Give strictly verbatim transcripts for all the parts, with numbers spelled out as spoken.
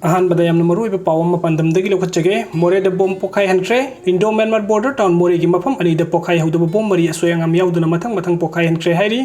ꯑꯍꯥꯟꯕꯗ ꯌꯥꯝꯅ ꯃꯔꯨꯑꯣꯏꯕ ꯄꯥꯎ ꯑꯃ ꯄꯥꯟꯗꯝꯗꯒꯤ ꯂꯧꯈꯠꯆꯒꯦ꯫ ꯃꯣꯔꯦꯗ ꯕꯣꯝ ꯄꯣꯈꯥꯏꯍꯟꯈ꯭ꯔꯦ꯫ ꯏꯟꯗꯣ ꯃ꯭ꯌꯥꯟꯃꯥꯔ ꯕꯣꯔꯗꯔ ꯇꯥꯎꯟ ꯃꯣꯔꯦꯒꯤ ꯃꯐꯝ ꯑꯅꯤꯗ ꯄꯣꯈꯥꯏꯍꯧꯗꯕ ꯕꯣꯝ ꯃꯔꯤ ꯑꯁꯣꯏ ꯑꯉꯥꯝ ꯌꯥꯎꯗꯅ ꯃꯊꯪ ꯃꯊꯪ ꯄꯣꯈꯥꯏꯍꯟꯈ꯭ꯔꯦ ꯍꯥꯏꯔꯤ꯫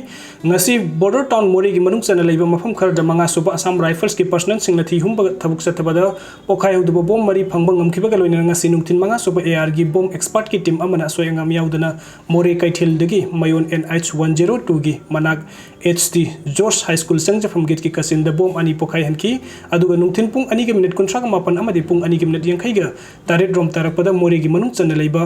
ꯉꯁꯤ ꯕꯣꯔꯗꯔ ꯇꯥꯎꯟ ꯃꯣꯔꯦꯒꯤ ꯃꯅꯨꯡ ꯆꯟꯅ ꯂꯩꯕ ꯃꯐꯝ ꯈꯔꯗ ꯃꯉꯥ ꯁꯨꯕ ꯑꯁꯥꯝ ꯔꯥꯏꯐꯜꯁꯀꯤ ꯄꯔꯁꯅꯦꯜꯁꯤꯡꯅ ꯊꯤ ꯍꯨꯝꯕ ꯊꯕꯛ ꯆꯠꯊꯕꯗ ꯄꯣꯈꯥꯏꯍꯧꯗꯕ ꯕꯣꯝ ꯃꯔꯤ ꯐꯪꯕ ꯉꯝꯈꯤꯕꯒ ꯂꯣꯏꯅꯅ ꯉꯁꯤ ꯅꯨꯡꯊꯤꯜ ꯃꯉꯥ ꯁꯨꯕ ꯑꯦ ꯑꯥꯔꯒꯤ ꯕꯣꯝ ꯑꯦꯛꯁꯄꯥꯔꯠꯀꯤ ꯇꯤꯝ ꯑꯃꯅ ꯑꯁꯣꯏ ꯑꯉꯥꯝ ꯌꯥꯎꯗꯅ ꯃꯣꯔꯦ ꯀꯩꯊꯦꯜꯗꯒꯤ ꯃꯌꯣꯟ ꯑꯦꯟ ꯑꯩꯆ ꯋꯥꯟ ꯖꯦꯔꯣ ꯇꯨꯒꯤ ꯃꯅꯥꯛ H T George high school ꯆꯪꯖꯐꯝ ꯒꯦꯠꯀꯤ ꯀꯥꯆꯤꯟꯗ ꯕꯣꯝ ꯑꯅꯤ ꯄꯣꯈꯥꯏꯍꯟꯈꯤ꯫ ꯑꯗꯨꯒ ꯅꯨꯡꯊꯤꯜ ꯄꯨꯡ ꯑꯅꯤꯒꯤ ꯃꯤꯅꯤꯠ ꯀꯨꯟꯊ꯭ꯔꯥꯒ ꯃꯥꯄꯟ ꯑꯃꯗꯤ ꯄꯨꯡ ꯑꯅꯤꯒꯤ ꯃꯤꯅꯤꯠ ꯌꯥꯡꯈꯩꯒ ꯇꯔꯦꯠ ꯔꯣꯝ ꯇꯥꯔꯛꯄꯗ ꯃꯣꯔꯦꯒꯤ ꯃꯅꯨꯡ ꯆꯟꯅ ꯂꯩꯕ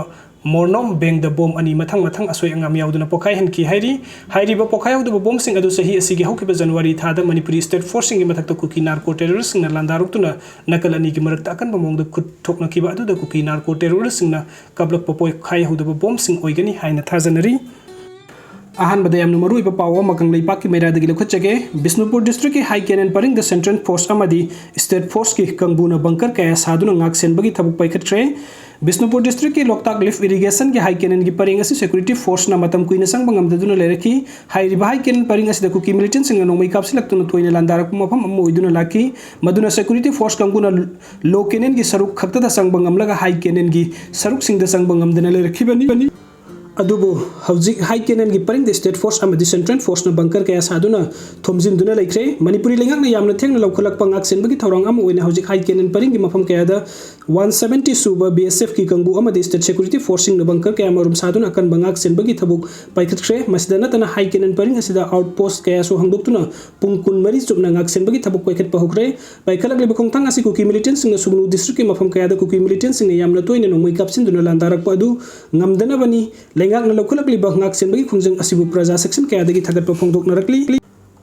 ꯃꯣꯔꯅꯣꯝ ꯕꯦꯡꯗ ꯕꯣꯝ ꯑꯅꯤ ꯃꯊꯪ ꯃꯊꯪ ꯑꯁꯣꯏ ꯑꯉꯥꯝ ꯌꯥꯎꯗꯅ ꯄꯣꯈꯥꯏꯍꯟꯈꯤ ꯍꯥꯏꯔꯤ꯫ ꯍꯥꯏꯔꯤꯕ ꯄꯣꯈꯥꯏꯍꯧꯗꯕ ꯕꯣꯝꯁꯤꯡ ꯑꯗꯨ ꯆꯍꯤ ꯑꯁꯤꯒꯤ ꯍꯧꯈꯤꯕ ꯖꯅꯋꯥꯔꯤ ꯊꯥꯗ ꯃꯅꯤꯄꯨꯔꯤ ꯁ꯭ꯇꯦꯠ ꯐꯣꯔꯁꯁꯤꯡꯒꯤ ꯃꯊꯛꯇ ꯀꯨꯀꯤ ꯅꯥꯔꯀꯣ ꯇꯦꯔꯣꯔꯤꯁꯁꯤꯡꯅ ꯂꯥꯟꯗꯥꯔꯛꯇꯨꯅ ꯅꯥꯀꯜ ꯑꯅꯤꯒꯤ ꯃꯔꯛꯇ ꯑꯀꯟꯕ ꯃꯑꯣꯡꯗ ꯈꯨꯠ ꯊꯣꯛꯅꯈꯤꯕ ꯑꯗꯨꯗ ꯀꯨꯀꯤ ꯅꯥꯔꯀꯣ ꯇꯦꯔꯣꯔꯤꯁꯁꯤꯡꯅ ꯀꯥꯞꯂꯛꯄ ꯄꯣꯈꯥꯏꯍꯧꯗꯕ ꯕꯣꯝꯁꯤꯡ ꯑꯣꯏꯒꯅꯤ ꯍꯥꯏꯅ ꯊꯥꯖꯅꯔꯤ꯫ ꯑꯍꯥꯟꯕꯗ ꯌꯥꯝꯅ ꯃꯔꯨꯑꯣꯏꯕ ꯄꯥꯎ ꯑꯃ ꯀꯪꯂꯩꯄꯥꯛꯀꯤ ꯃꯩꯔꯥꯗꯒꯤ ꯂꯧꯈꯠꯆꯒꯦ꯫ ꯕꯤꯁꯅꯨꯄꯨꯔ ꯗꯤꯁꯇ꯭ꯔꯤꯛꯀꯤ ꯍꯥꯏ ꯀꯦꯅꯟ ꯄꯔꯤꯡꯗ ꯁꯦꯟꯇ꯭ꯔꯦꯜ ꯐꯣꯔꯁ ꯑꯃꯗꯤ ꯁ꯭ꯇꯦꯠ ꯐꯣꯔꯁꯀꯤ ꯀꯥꯡꯕꯨꯅ ꯕꯪꯀꯔ ꯀꯌꯥ ꯁꯥꯗꯨꯅ ꯉꯥꯛ ꯁꯦꯟꯕꯒꯤ ꯊꯕꯛ ꯄꯥꯏꯈꯠꯈ꯭ꯔꯦ꯫ ꯕꯤꯁꯅꯨꯄꯨꯔ ꯗꯤꯁꯇ꯭ꯔꯤꯛꯀꯤ ꯂꯣꯛꯇꯥꯛ ꯂꯤꯐ ꯏꯔꯤꯒꯦꯁꯟꯒꯤ ꯍꯥꯏ ꯀꯦꯅꯟꯒꯤ ꯄꯔꯤꯡ ꯑꯁꯤ ꯁꯦꯀ꯭ꯌꯨꯔꯤꯇꯤ ꯐꯣꯔꯁꯅ ꯃꯇꯝ ꯀꯨꯏꯅ ꯆꯪꯕ ꯉꯝꯗꯗꯨꯅ ꯂꯩꯔꯛꯈꯤ꯫ ꯍꯥꯏꯔꯤꯕ ꯍꯥꯏ ꯀꯦꯅꯟ ꯄꯔꯤꯡ ꯑꯁꯤꯗ ꯀꯨꯀꯤ ꯃꯤꯂꯤꯇꯦꯟꯁꯤꯡꯅ ꯅꯣꯡꯃꯩ ꯀꯥꯞꯁꯤꯜꯂꯛꯇꯨꯅ ꯇꯣꯏꯅ ꯂꯥꯟꯗꯥꯔꯛꯄ ꯃꯐꯝ ꯑꯃ ꯑꯣꯏꯗꯨꯅ ꯂꯥꯛꯈꯤ꯫ ꯃꯗꯨꯅ ꯁꯦꯀ꯭ꯌꯨꯔꯤꯇꯤ ꯐꯣꯔꯁ ꯀꯥꯡꯕꯨꯅ ꯂꯣ ꯀꯦꯅꯟꯒꯤ ꯁꯔꯨꯛ ꯈꯛꯇꯗ ꯆꯪꯕ ꯉꯝꯂꯒ ꯍꯥꯏ ꯀꯦꯅꯟꯒꯤ ꯁꯔꯨꯛꯁꯤꯡꯗ ꯆꯪꯕ ꯉꯝꯗꯅ ꯂꯩꯔꯛꯈꯤꯕꯅꯤ꯫ ꯑꯗꯨꯕꯨ ꯍꯧꯖꯤꯛ ꯍꯥꯏ ꯀꯦꯅꯟꯒꯤ ꯄꯔꯤꯡꯗ ꯁ꯭ꯇꯦꯠ ꯐꯣꯔꯁ ꯑꯃꯗꯤ ꯁꯦꯟꯇ꯭ꯔꯦꯜ ꯐꯣꯔꯁꯅ ꯕꯪꯀꯔ ꯀꯌꯥ ꯁꯥꯗꯨꯅ ꯊꯣꯝꯖꯤꯟꯗꯨꯅ ꯂꯩꯈ꯭ꯔꯦ꯫ ꯃꯅꯤꯄꯨꯔꯤ ꯂꯩꯉꯥꯛꯅ ꯌꯥꯝꯅ ꯊꯦꯡꯅ ꯂꯧꯈꯠꯂꯛꯄ ꯉꯥꯛꯁꯦꯟꯕꯒꯤ ꯊꯧꯔꯥꯡ ꯑꯃ ꯑꯣꯏꯅ ꯍꯧꯖꯤꯛ ꯍꯥꯏ ꯀꯦꯅꯟ ꯄꯔꯤꯡꯒꯤ ꯃꯐꯝ ꯀꯌꯥꯗ ꯋꯥꯟ ꯁꯕꯦꯟꯇꯤ ꯁꯨꯕ ꯕꯤ ꯑꯦꯁ ꯑꯦꯐꯀꯤ ꯀꯥꯡꯕꯨ ꯑꯃꯗꯤ ꯁ꯭ꯇꯦꯠ ꯁꯦꯀ꯭ꯌꯨꯔꯤꯇꯤ ꯐꯣꯔꯁꯁꯤꯡꯅ ꯕꯪꯀꯔ ꯀꯌꯥꯃꯔꯨꯝ ꯁꯥꯗꯨꯅ ꯑꯀꯟꯕ ꯉꯥꯛ ꯁꯦꯟꯕꯒꯤ ꯊꯕꯛ ꯄꯥꯏꯈꯠꯈ꯭ꯔꯦ꯫ ꯃꯁꯤꯗ ꯅꯠꯇꯅ ꯍꯥꯏ ꯀꯦꯅꯟ ꯄꯔꯤꯡ ꯑꯁꯤꯗ ꯑꯥꯎꯠ ꯄꯣꯁ ꯀꯌꯥꯁꯨ ꯍꯥꯡꯗꯣꯛꯇꯨꯅ ꯄꯨꯡ ꯀꯨꯟꯃꯔꯤ ꯆꯨꯞꯅ ꯉꯥꯛ ꯁꯦꯟꯕꯒꯤ ꯊꯕꯛ ꯄꯥꯏꯈꯠꯄ ꯍꯧꯈ꯭ꯔꯦ꯫ ꯄꯥꯏꯈꯠꯂꯛꯂꯤꯕ ꯈꯣꯡꯊꯥꯡ ꯑꯁꯤ ꯀꯨꯀꯤ ꯃꯤꯂꯤꯇꯦꯟꯁꯤꯡꯅ ꯁꯨꯒꯅꯨ ꯗꯤꯁꯇ꯭ꯔꯤꯛꯀꯤ ꯃꯐꯝ ꯀꯌꯥꯗ ꯀꯨꯀꯤ ꯃꯤꯂꯤꯇꯦꯟꯁꯤꯡꯅ ꯌꯥꯝꯅ ꯇꯣꯏꯅ ꯅꯣꯡꯃꯩ ꯀꯥꯞꯁꯤꯟꯗꯨꯅ ꯂꯥꯟꯗꯥꯔꯛꯄ ꯑꯗꯨ ꯉꯝꯗꯅꯕꯅꯤ꯫ ꯂꯩꯉꯥꯛꯅ ꯂꯧꯈꯠꯂꯛꯂꯤꯕ ꯉꯥꯛ ꯁꯦꯟꯕꯒꯤ ꯈꯣꯡꯖꯪ ꯑꯁꯤꯕꯨ ꯄ꯭ꯔꯖꯥ ꯁꯦꯛꯁꯟ ꯀꯌꯥꯗꯒꯤ ꯊꯥꯒꯠꯄ ꯐꯣꯡꯗꯣꯛꯅꯔꯛꯂꯤ꯫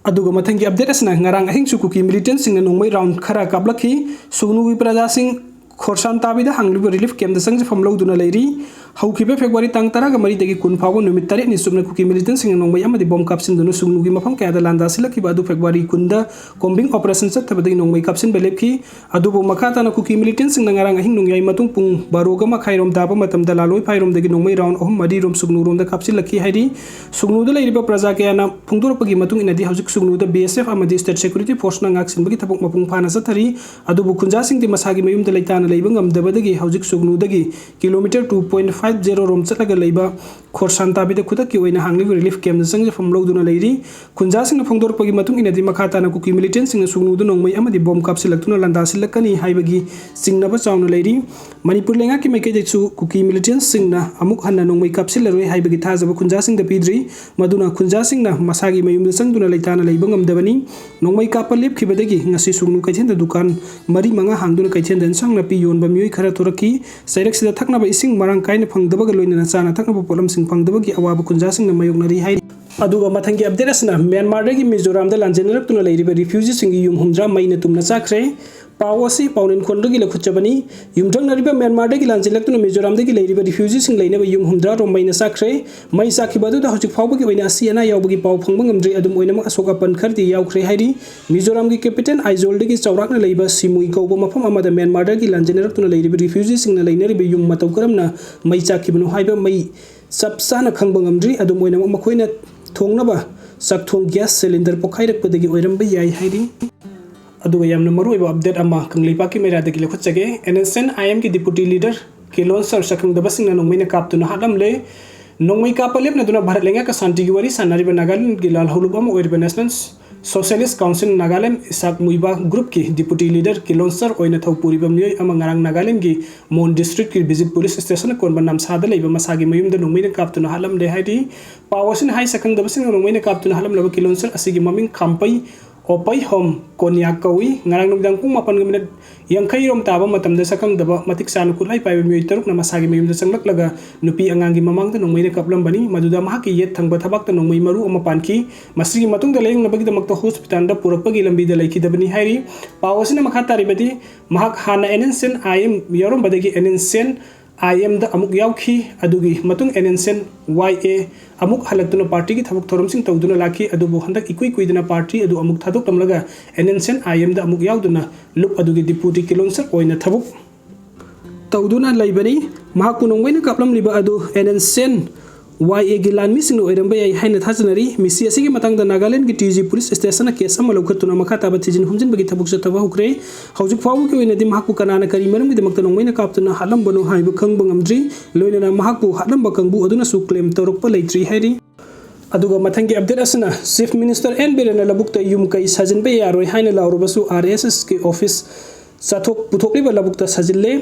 ꯑꯗꯨꯒ ꯃꯊꯪꯒꯤ ꯑꯞꯗꯦꯠ ꯑꯁꯤꯅ ꯉꯔꯥꯡ ꯑꯍꯤꯡꯁꯨ ꯀꯨꯀꯤ ꯃꯤꯂꯤꯇꯦꯟꯁꯤꯡꯅ ꯅꯣꯡꯃꯩ ꯔꯥꯎꯟ ꯈꯔ ꯀꯥꯞꯂꯛꯈꯤ꯫ ꯁꯨꯒꯅꯨꯒꯤ ꯄ꯭ꯔꯖꯥꯁꯤꯡ ꯈꯣꯔꯁꯥꯟ ꯇꯥꯕꯤꯗ ꯍꯥꯡꯂꯤꯕ ꯔꯤꯂꯤꯐ ꯀꯦꯝꯞꯇ ꯆꯪꯖꯐꯝ ꯂꯧꯗꯨꯅ ꯂꯩꯔꯤ꯫ ꯍꯧꯈꯤꯕ ꯐꯦꯕ꯭ꯔꯨꯋꯥꯔꯤ ꯇꯥꯡ ꯇꯔꯥꯒ ꯃꯔꯤꯗꯒꯤ ꯀꯨꯟ ꯐꯥꯎꯕ ꯅꯨꯃꯤꯠ ꯇꯔꯦꯠꯅꯤ ꯆꯨꯞꯅ ꯀꯨꯀꯤ ꯃꯤꯂꯤꯇꯦꯟꯁꯤꯡꯅ ꯅꯣꯡꯃꯩ ꯑꯃꯗꯤ ꯕꯣꯝ ꯀꯥꯞꯁꯤꯟꯗꯨꯅ ꯁꯨꯒꯅꯨꯒꯤ ꯃꯐꯝ ꯀꯌꯥꯗ ꯂꯥꯟꯗꯥ ꯁꯤꯜꯂꯛꯈꯤꯕ ꯑꯗꯨ ꯐꯦꯕ꯭ꯔꯨꯋꯥꯔꯤ ꯀꯨꯟꯗ ꯀꯣꯝꯕꯤꯡ ꯑꯣꯄꯔꯦꯁꯟ ꯆꯠꯊꯕꯗꯒꯤ ꯅꯣꯡꯃꯩ ꯀꯥꯞꯁꯤꯟꯕ ꯂꯦꯞꯈꯤ꯫ ꯑꯗꯨꯕꯨ ꯃꯈꯥ ꯇꯥꯅ ꯀꯨꯀꯤ ꯃꯤꯂꯤꯇꯦꯟꯁꯤꯡꯅ ꯉꯔꯥꯡ ꯑꯍꯤꯡ ꯅꯣꯡꯌꯥꯏ ꯃꯇꯨꯡ ꯄꯨꯡ ꯕꯥꯔꯣꯒ ꯃꯈꯥꯏꯔꯣꯝ ꯇꯥꯕ ꯃꯇꯝꯗ ꯂꯥꯂꯣꯏ ꯐꯥꯏꯔꯣꯝꯗꯒꯤ ꯅꯣꯡꯃꯩ ꯔꯥꯎꯟ ꯑꯍꯨꯝ ꯃꯔꯤ ꯔꯣꯝ ꯁꯨꯒꯅꯨꯔꯣꯝꯗ ꯀꯥꯞꯁꯤꯜꯂꯛꯈꯤ ꯍꯥꯏꯔꯤ꯫ ꯁꯨꯒꯅꯨꯗ ꯂꯩꯔꯤꯕ ꯄ꯭ꯔꯖꯥ ꯀꯌꯥꯅ ꯐꯣꯡꯗꯣꯔꯛꯄꯒꯤ ꯃꯇꯨꯡ ꯏꯟꯅꯗꯤ ꯍꯧꯖꯤꯛ ꯁꯨꯒꯅꯨꯗ ꯕꯤ ꯑꯦꯁ ꯑꯦꯐ ꯑꯃꯗꯤ ꯁ꯭ꯇꯦꯠ ꯁꯦꯀ꯭ꯌꯨꯔꯤꯇꯤ ꯐꯣꯔꯁꯅ ꯉꯥꯛꯁꯦꯟꯕꯒꯤ ꯊꯕꯛ ꯃꯄꯨꯡ ꯐꯥꯅ ꯆꯠꯊꯔꯤ꯫ ꯑꯗꯨꯕꯨ ꯈꯨꯟꯖꯥꯁꯤꯡꯗꯤ ꯃꯁꯥꯒꯤ ꯃꯌꯨꯝꯗ ꯂꯩꯇꯥꯅ ꯂꯩꯕ ꯉꯝꯗꯕꯗꯒꯤ ꯍꯧꯖꯤꯛ ꯁꯨꯒꯅꯨꯗꯒꯤ kilometre two point five zero ꯔꯣꯝ ꯆꯠꯂꯒ ꯂꯩꯕ ꯈꯣꯔꯁꯥꯟ ꯇꯥꯕꯤꯗ ꯈꯨꯗꯛꯀꯤ ꯑꯣꯏꯅ ꯍꯥꯡꯂꯤꯕ ꯔꯤꯂꯤꯐ ꯀꯦꯝꯞꯇ ꯆꯪꯖꯐꯝ ꯂꯧꯗꯨꯅ ꯂꯩꯔꯤ꯫ ꯈꯨꯟꯖꯥꯁꯤꯡꯅ ꯐꯣꯡꯗꯣꯔꯛꯄꯒꯤ ꯃꯇꯨꯡ ꯏꯟꯅꯗꯤ ꯃꯈꯥ ꯇꯥꯅ ꯀꯨꯀꯤ ꯃꯤꯂꯤꯇꯦꯟꯁꯤꯡꯅ ꯁꯨꯒꯅꯨꯗ ꯅꯣꯡꯃꯩ ꯑꯃꯗꯤ ꯕꯣꯝ ꯀꯥꯞꯁꯤꯜꯂꯛꯇꯨꯅ ꯂꯥꯟꯗꯥꯁꯤꯜꯂꯛꯀꯅꯤ ꯍꯥꯏꯕꯒꯤ ꯆꯤꯡꯅꯕ ꯆꯥꯎꯅ ꯂꯩꯔꯤ꯫ ꯃꯅꯤꯄꯨꯔ ꯂꯩꯉꯥꯛꯀꯤ ꯃꯥꯏꯀꯩꯗꯁꯨ ꯀꯨꯀꯤ ꯃꯤꯂꯤꯇꯦꯟꯁꯤꯡꯅ ꯑꯃꯨꯛ ꯍꯟꯅ ꯅꯣꯡꯃꯩ ꯀꯥꯞꯁꯤꯜꯂꯔꯣꯏ ꯍꯥꯏꯕꯒꯤ ꯊꯥꯖꯕ ꯈꯨꯟꯖꯥꯁꯤꯡꯗ ꯄꯤꯗ꯭ꯔꯤ꯫ ꯃꯗꯨꯅ ꯈꯨꯟꯖꯥꯁꯤꯡꯅ ꯃꯁꯥꯒꯤ ꯃꯌꯨꯝꯗ ꯆꯪꯗꯨꯅ ꯂꯩꯇꯥꯅ ꯂꯩꯕ ꯉꯝꯗꯕꯅꯤ꯫ ꯅꯣꯡꯃꯩ ꯀꯥꯞꯄ ꯂꯦꯞꯈꯤꯕꯗꯒꯤ ꯉꯁꯤ ꯁꯨꯒꯅꯨ ꯀꯩꯊꯦꯜꯗ ꯗꯨꯀꯥꯟ ꯃꯔꯤ ꯃꯉꯥ ꯍꯥꯡꯗꯨꯅ ꯀꯩꯊꯦꯜꯗ ꯏꯟꯁꯥꯡ ꯅꯥꯄꯤ ꯌꯣꯟꯕ ꯃꯤꯑꯣꯏ ꯈꯔ ꯊꯣꯔꯛꯈꯤ꯫ ꯆꯩꯔꯛꯁꯤꯗ ꯊꯛꯅꯕ ꯏꯁꯤꯡ ꯃꯔꯥꯡ ꯀꯥꯏꯅ ꯐꯪꯗꯕꯒ ꯂꯣꯏꯅꯅ ꯆꯥꯅ ꯊꯛꯅꯕ ꯄꯣꯠꯂꯝꯁꯤꯡ ꯐꯪꯗꯕꯒꯤ ꯑꯋꯥꯕ ꯈꯨꯟꯖꯥꯁꯤꯡꯅ ꯃꯥꯌꯣꯛꯅꯔꯤ ꯍꯥꯏꯔꯤ꯫ ꯑꯗꯨꯒ ꯃꯊꯪꯒꯤ ꯑꯞꯗꯦꯠ ꯑꯁꯤꯅ ꯃ꯭ꯌꯥꯟꯃꯥꯔꯗꯒꯤ ꯃꯤꯖꯣꯔꯥꯝꯗ ꯂꯥꯟꯖꯦꯟꯅꯔꯛꯇꯨꯅ ꯂꯩꯔꯤꯕ ꯔꯤꯐ꯭ꯌꯨꯖꯤꯁꯤꯡꯒꯤ ꯌꯨꯝ ꯍꯨꯝꯗ꯭ꯔꯥ ꯃꯩꯅ ꯇꯨꯝꯅ ꯆꯥꯛꯈ꯭ꯔꯦ꯫ ꯄꯥꯎ ꯑꯁꯤ ꯄꯥꯎꯅꯤꯟꯈꯣꯟꯗꯒꯤ ꯂꯧꯈꯠꯆꯕꯅꯤ꯫ ꯌꯨꯝꯊꯪꯅꯔꯤꯕ ꯃ꯭ꯌꯥꯟꯃꯥꯔꯗꯒꯤ ꯂꯥꯟꯖꯦꯜꯂꯛꯇꯨꯅ ꯃꯤꯖꯣꯔꯥꯝꯗꯒꯤ ꯂꯩꯔꯤꯕ ꯔꯤꯐ꯭ꯌꯨꯖꯤꯁꯤꯡ ꯂꯩꯅꯕ ꯌꯨꯝ ꯍꯨꯝꯗ꯭ꯔꯥ ꯔꯣꯝ ꯃꯩꯅ ꯆꯥꯛꯈ꯭ꯔꯦ꯫ ꯃꯩ ꯆꯥꯛꯈꯤꯕ ꯑꯗꯨꯗ ꯍꯧꯖꯤꯛ ꯐꯥꯎꯕꯒꯤ ꯑꯣꯏꯅ ꯑꯁꯤ ꯑꯅꯥ ꯌꯥꯎꯕꯒꯤ ꯄꯥꯎ ꯐꯪꯕ ꯉꯝꯗ꯭ꯔꯤ꯫ ꯑꯗꯨꯝ ꯑꯣꯏꯅꯃꯛ ꯑꯁꯣꯛ ꯑꯄꯟ ꯈꯔꯗꯤ ꯌꯥꯎꯈ꯭ꯔꯦ ꯍꯥꯏꯔꯤ꯫ ꯃꯤꯖꯣꯔꯥꯝꯒꯤ ꯀꯦꯄꯤꯇꯦꯜ ꯑꯥꯏꯖꯣꯜꯗꯒꯤ ꯆꯥꯎꯔꯥꯛꯅ ꯂꯩꯕ ꯁꯤꯃꯨꯏ ꯀꯧꯕ ꯃꯐꯝ ꯑꯃꯗ ꯃ꯭ꯌꯥꯟꯃꯥꯔꯗꯒꯤ ꯂꯥꯟꯖꯦꯟꯅꯔꯛꯇꯨꯅ ꯂꯩꯔꯤꯕ ꯔꯤꯐ꯭ꯌꯨꯖꯤꯁꯤꯡꯅ ꯂꯩꯅꯔꯤꯕ ꯌꯨꯝ ꯃꯇꯧ ꯀꯔꯝꯅ ꯃꯩ ꯆꯥꯛꯈꯤꯕꯅꯣ ꯍꯥꯏꯕ ꯃꯩ ꯆꯞ ꯆꯥꯅ ꯈꯪꯕ ꯉꯝꯗ꯭ꯔꯤ꯫ ꯑꯗꯨꯝ ꯑꯣꯏꯅꯃꯛ ꯃꯈꯣꯏꯅ ꯊꯣꯡꯅꯕ ꯆꯥꯛ ꯊꯣꯡ ꯒ꯭ꯌꯥꯁ ꯁꯤꯂꯤꯟꯗꯔ ꯄꯣꯈꯥꯏꯔꯛꯄꯗꯒꯤ ꯑꯣꯏꯔꯝꯕ ꯌꯥꯏ ꯍꯥꯏꯔꯤ꯫ ꯑꯗꯨꯒ ꯌꯥꯝꯅ ꯃꯔꯨꯑꯣꯏꯕ ꯑꯞꯗꯦꯠ ꯑꯃ ꯀꯪꯂꯩꯄꯥꯛꯀꯤ ꯃꯩꯔꯥꯗꯒꯤ ꯂꯧꯈꯠꯆꯒꯦ꯫ ꯑꯦꯟ ꯑꯦꯁ ꯑꯦꯟ ꯑꯥꯏ ꯑꯦꯝꯒꯤ ꯗꯤꯄꯨꯇꯤ ꯂꯤꯗꯔ ꯀꯤꯂꯣꯟ ꯁꯔ ꯁꯛꯈꯪꯗꯕꯁꯤꯡꯅ ꯅꯣꯡꯃꯩꯅ ꯀꯥꯞꯇꯨꯅ ꯍꯥꯠꯂꯝꯂꯦ꯫ ꯅꯣꯡꯃꯩ ꯀꯥꯞꯄ ꯂꯦꯞꯅꯗꯨꯅ ꯚꯥꯔꯠ ꯂꯩꯉꯥꯛꯀ ꯁꯥꯟꯇꯤꯒꯤ ꯋꯥꯔꯤ ꯁꯥꯟꯅꯔꯤꯕ ꯅꯥꯒꯥꯂꯦꯟꯗꯒꯤ ꯂꯥꯜꯍꯧꯂꯨꯞ ꯑꯃ ꯑꯣꯏꯔꯤꯕ national socialist council Nagaland Isak Muivah ꯒ꯭ꯔꯨꯞꯀꯤ ꯗꯤꯄꯨꯇꯤ ꯂꯤꯗꯔ ꯀꯤꯂꯣꯟ ꯁꯔ ꯑꯣꯏꯅ ꯊꯧ ꯄꯨꯔꯤꯕ ꯃꯤꯑꯣꯏ ꯑꯃ ꯉꯔꯥꯡ ꯅꯥꯒꯥꯂꯦꯟꯒꯤ ꯃꯣꯟ ꯗꯤꯁꯇ꯭ꯔꯤꯛꯀꯤ ꯕꯤꯖꯤꯠ ꯄꯨꯂꯤꯁ ꯁ꯭ꯇꯦꯁꯟꯅ ꯀꯣꯟꯕ ꯅꯝꯁꯥꯗ ꯂꯩꯕ ꯃꯁꯥꯒꯤ ꯃꯌꯨꯝꯗ ꯅꯣꯡꯃꯩꯅ ꯀꯥꯞꯇꯨꯅ ꯍꯥꯠꯂꯝꯂꯦ ꯍꯥꯏꯔꯤ꯫ ꯄꯥꯎ ꯑꯁꯤꯅ ꯍꯥꯏ ꯁꯛꯈꯪꯗꯕꯁꯤꯡꯅ ꯅꯣꯡꯃꯩꯅ ꯀꯥꯞꯇꯨꯅ ꯍꯥꯠꯂꯝꯂꯕ ꯀꯤꯂꯣꯟ ꯁꯔ ꯑꯁꯤꯒꯤ ꯃꯃꯤꯡ ꯈꯥꯝꯄꯩ ꯑꯣꯄꯩꯍꯣꯝ ꯀꯣꯟꯌꯥꯛ ꯀꯧꯏ꯫ ꯉꯔꯥꯡ ꯅꯨꯃꯤꯗꯥꯡ ꯄꯨꯡ ꯃꯥꯄꯟꯒ ꯃꯤꯅꯤꯠ ꯌꯥꯡꯈꯩ ꯔꯣꯝ ꯇꯥꯕ ꯃꯇꯝꯗ ꯁꯛꯈꯪꯗꯕ ꯃꯇꯤꯛ ꯆꯥꯅ ꯈꯨꯠꯂꯥꯏ ꯄꯥꯏꯕ ꯃꯤꯑꯣꯏ ꯇꯔꯨꯛꯅ ꯃꯁꯥꯒꯤ ꯃꯌꯨꯝꯗ ꯆꯪꯂꯛꯂꯒ ꯅꯨꯄꯤ ꯑꯉꯥꯡꯒꯤ ꯃꯃꯥꯡꯗ ꯅꯣꯡꯃꯩꯅ ꯀꯥꯞꯂꯝꯕꯅꯤ꯫ ꯃꯗꯨꯗ ꯃꯍꯥꯛꯀꯤ ꯌꯦꯠ ꯊꯪꯕ ꯊꯕꯥꯛꯇ ꯅꯣꯡꯃꯩ ꯃꯔꯨ ꯑꯃ ꯄꯥꯟꯈꯤ꯫ ꯃꯁꯤꯒꯤ ꯃꯇꯨꯡꯗ ꯂꯥꯌꯦꯡꯅꯕꯒꯤꯗꯃꯛꯇ ꯍꯣꯁꯄꯤꯇꯥꯜꯗ ꯄꯨꯔꯛꯄꯒꯤ ꯂꯝꯕꯤꯗ ꯂꯩꯈꯤꯗꯕꯅꯤ ꯍꯥꯏꯔꯤ꯫ ꯄꯥꯎ ꯑꯁꯤꯅ ꯃꯈꯥ ꯇꯥꯔꯤꯕꯗꯤ, ꯃꯍꯥꯛ ꯍꯥꯟꯅ N N C N I M ꯌꯥꯎꯔꯝꯕꯗꯒꯤ N N C N I ꯑꯦꯝꯗ ꯑꯃꯨꯛ ꯌꯥꯎꯈꯤ꯫ ꯑꯗꯨꯒꯤ ꯃꯇꯨꯡ N N C N Y A ꯑꯃꯨꯛ ꯍꯜꯂꯛꯇꯨꯅ ꯄꯥꯔꯇꯤꯒꯤ ꯊꯕꯛ ꯊꯧꯔꯝꯁꯤꯡ ꯇꯧꯗꯨꯅ ꯂꯥꯛꯈꯤ꯫ ꯑꯗꯨꯕꯨ ꯍꯟꯗꯛ ꯏꯀꯨꯏ ꯀꯨꯏꯗꯅ ꯄꯥꯔꯇꯤ ꯑꯗꯨ ꯑꯃꯨꯛ ꯊꯥꯗꯣꯛꯂꯝꯂꯒ and N C N I ꯑꯦꯝꯗ ꯑꯃꯨꯛ ꯌꯥꯎꯗꯨꯅ ꯂꯨꯞ ꯑꯗꯨꯒꯤ ꯗꯤꯄꯨꯇꯤ ꯀꯤꯂꯣꯟꯁꯔ ꯑꯣꯏꯅ ꯊꯕꯛ ꯇꯧꯗꯨꯅ ꯂꯩꯕꯅꯤ꯫ ꯃꯍꯥꯛꯄꯨ ꯅꯣꯡꯃꯩꯅ ꯀꯥꯞꯂꯝꯂꯤꯕ ꯑꯗꯨ ꯑꯦꯟ ꯑꯦꯟ ꯁꯤ ꯑꯦꯟ ꯋꯥꯏ ꯑꯦꯒꯤ ꯂꯥꯟꯃꯤꯁꯤꯡꯅ ꯑꯣꯏꯔꯝꯕ ꯌꯥꯏ ꯍꯥꯏꯅ ꯊꯥꯖꯅꯔꯤ꯫ ꯃꯤꯁꯤ ꯑꯁꯤꯒꯤ ꯃꯇꯥꯡꯗ ꯅꯥꯒꯥꯂꯦꯟꯗꯒꯤ ꯇꯤ ꯖꯤ ꯄꯨꯂꯤꯁ ꯁ꯭ꯇꯦꯁꯟꯅ ꯀꯦꯁ ꯑꯃ ꯂꯧꯈꯠꯇꯨꯅ ꯃꯈꯥ ꯇꯥꯕ ꯊꯤꯖꯤꯟ ꯍꯨꯝꯖꯤꯟꯕꯒꯤ ꯊꯕꯛ ꯆꯠꯊꯕ ꯍꯧꯈ꯭ꯔꯦ꯫ ꯍꯧꯖꯤꯛ ꯐꯥꯎꯕꯒꯤ ꯑꯣꯏꯅꯗꯤ ꯃꯍꯥꯛꯄꯨ ꯀꯅꯥꯅ ꯀꯔꯤ ꯃꯔꯝꯒꯤꯗꯃꯛꯇ ꯅꯣꯡꯃꯩꯅ ꯀꯥꯞꯇꯨꯅ ꯍꯥꯠꯂꯝꯕꯅꯣ ꯍꯥꯏꯕ ꯈꯪꯕ ꯉꯝꯗ꯭ꯔꯤ꯫ ꯂꯣꯏꯅꯅ ꯃꯍꯥꯛꯄꯨ ꯍꯥꯠꯂꯝꯕ ꯀꯥꯡꯕꯨ ꯑꯗꯨꯅꯁꯨ ꯀ꯭ꯂꯦꯝ ꯇꯧꯔꯛꯄ ꯂꯩꯇ꯭ꯔꯤ ꯍꯥꯏꯔꯤ꯫ ꯑꯗꯨꯒ ꯃꯊꯪꯒꯤ ꯑꯞꯗꯦꯠ ꯑꯁꯤꯅ ꯆꯤꯐ ꯃꯤꯅꯤꯁꯇꯔ ꯑꯦꯟ ꯕꯤꯔꯦꯟꯅ ꯂꯧꯕꯨꯛꯇ ꯌꯨꯝ ꯀꯩ ꯁꯥꯖꯤꯟꯕ ꯌꯥꯔꯣꯏ ꯍꯥꯏꯅ ꯂꯥꯎꯔꯕꯁꯨ ꯑꯥꯔ ꯑꯦꯁ ꯑꯦꯁꯀꯤ ꯑꯣꯐꯤꯁ ꯆꯥꯊꯣꯛ ꯄꯨꯊꯣꯛꯂꯤꯕ ꯂꯧꯕꯨꯛꯇ ꯁꯥꯖꯤꯜꯂꯦ꯫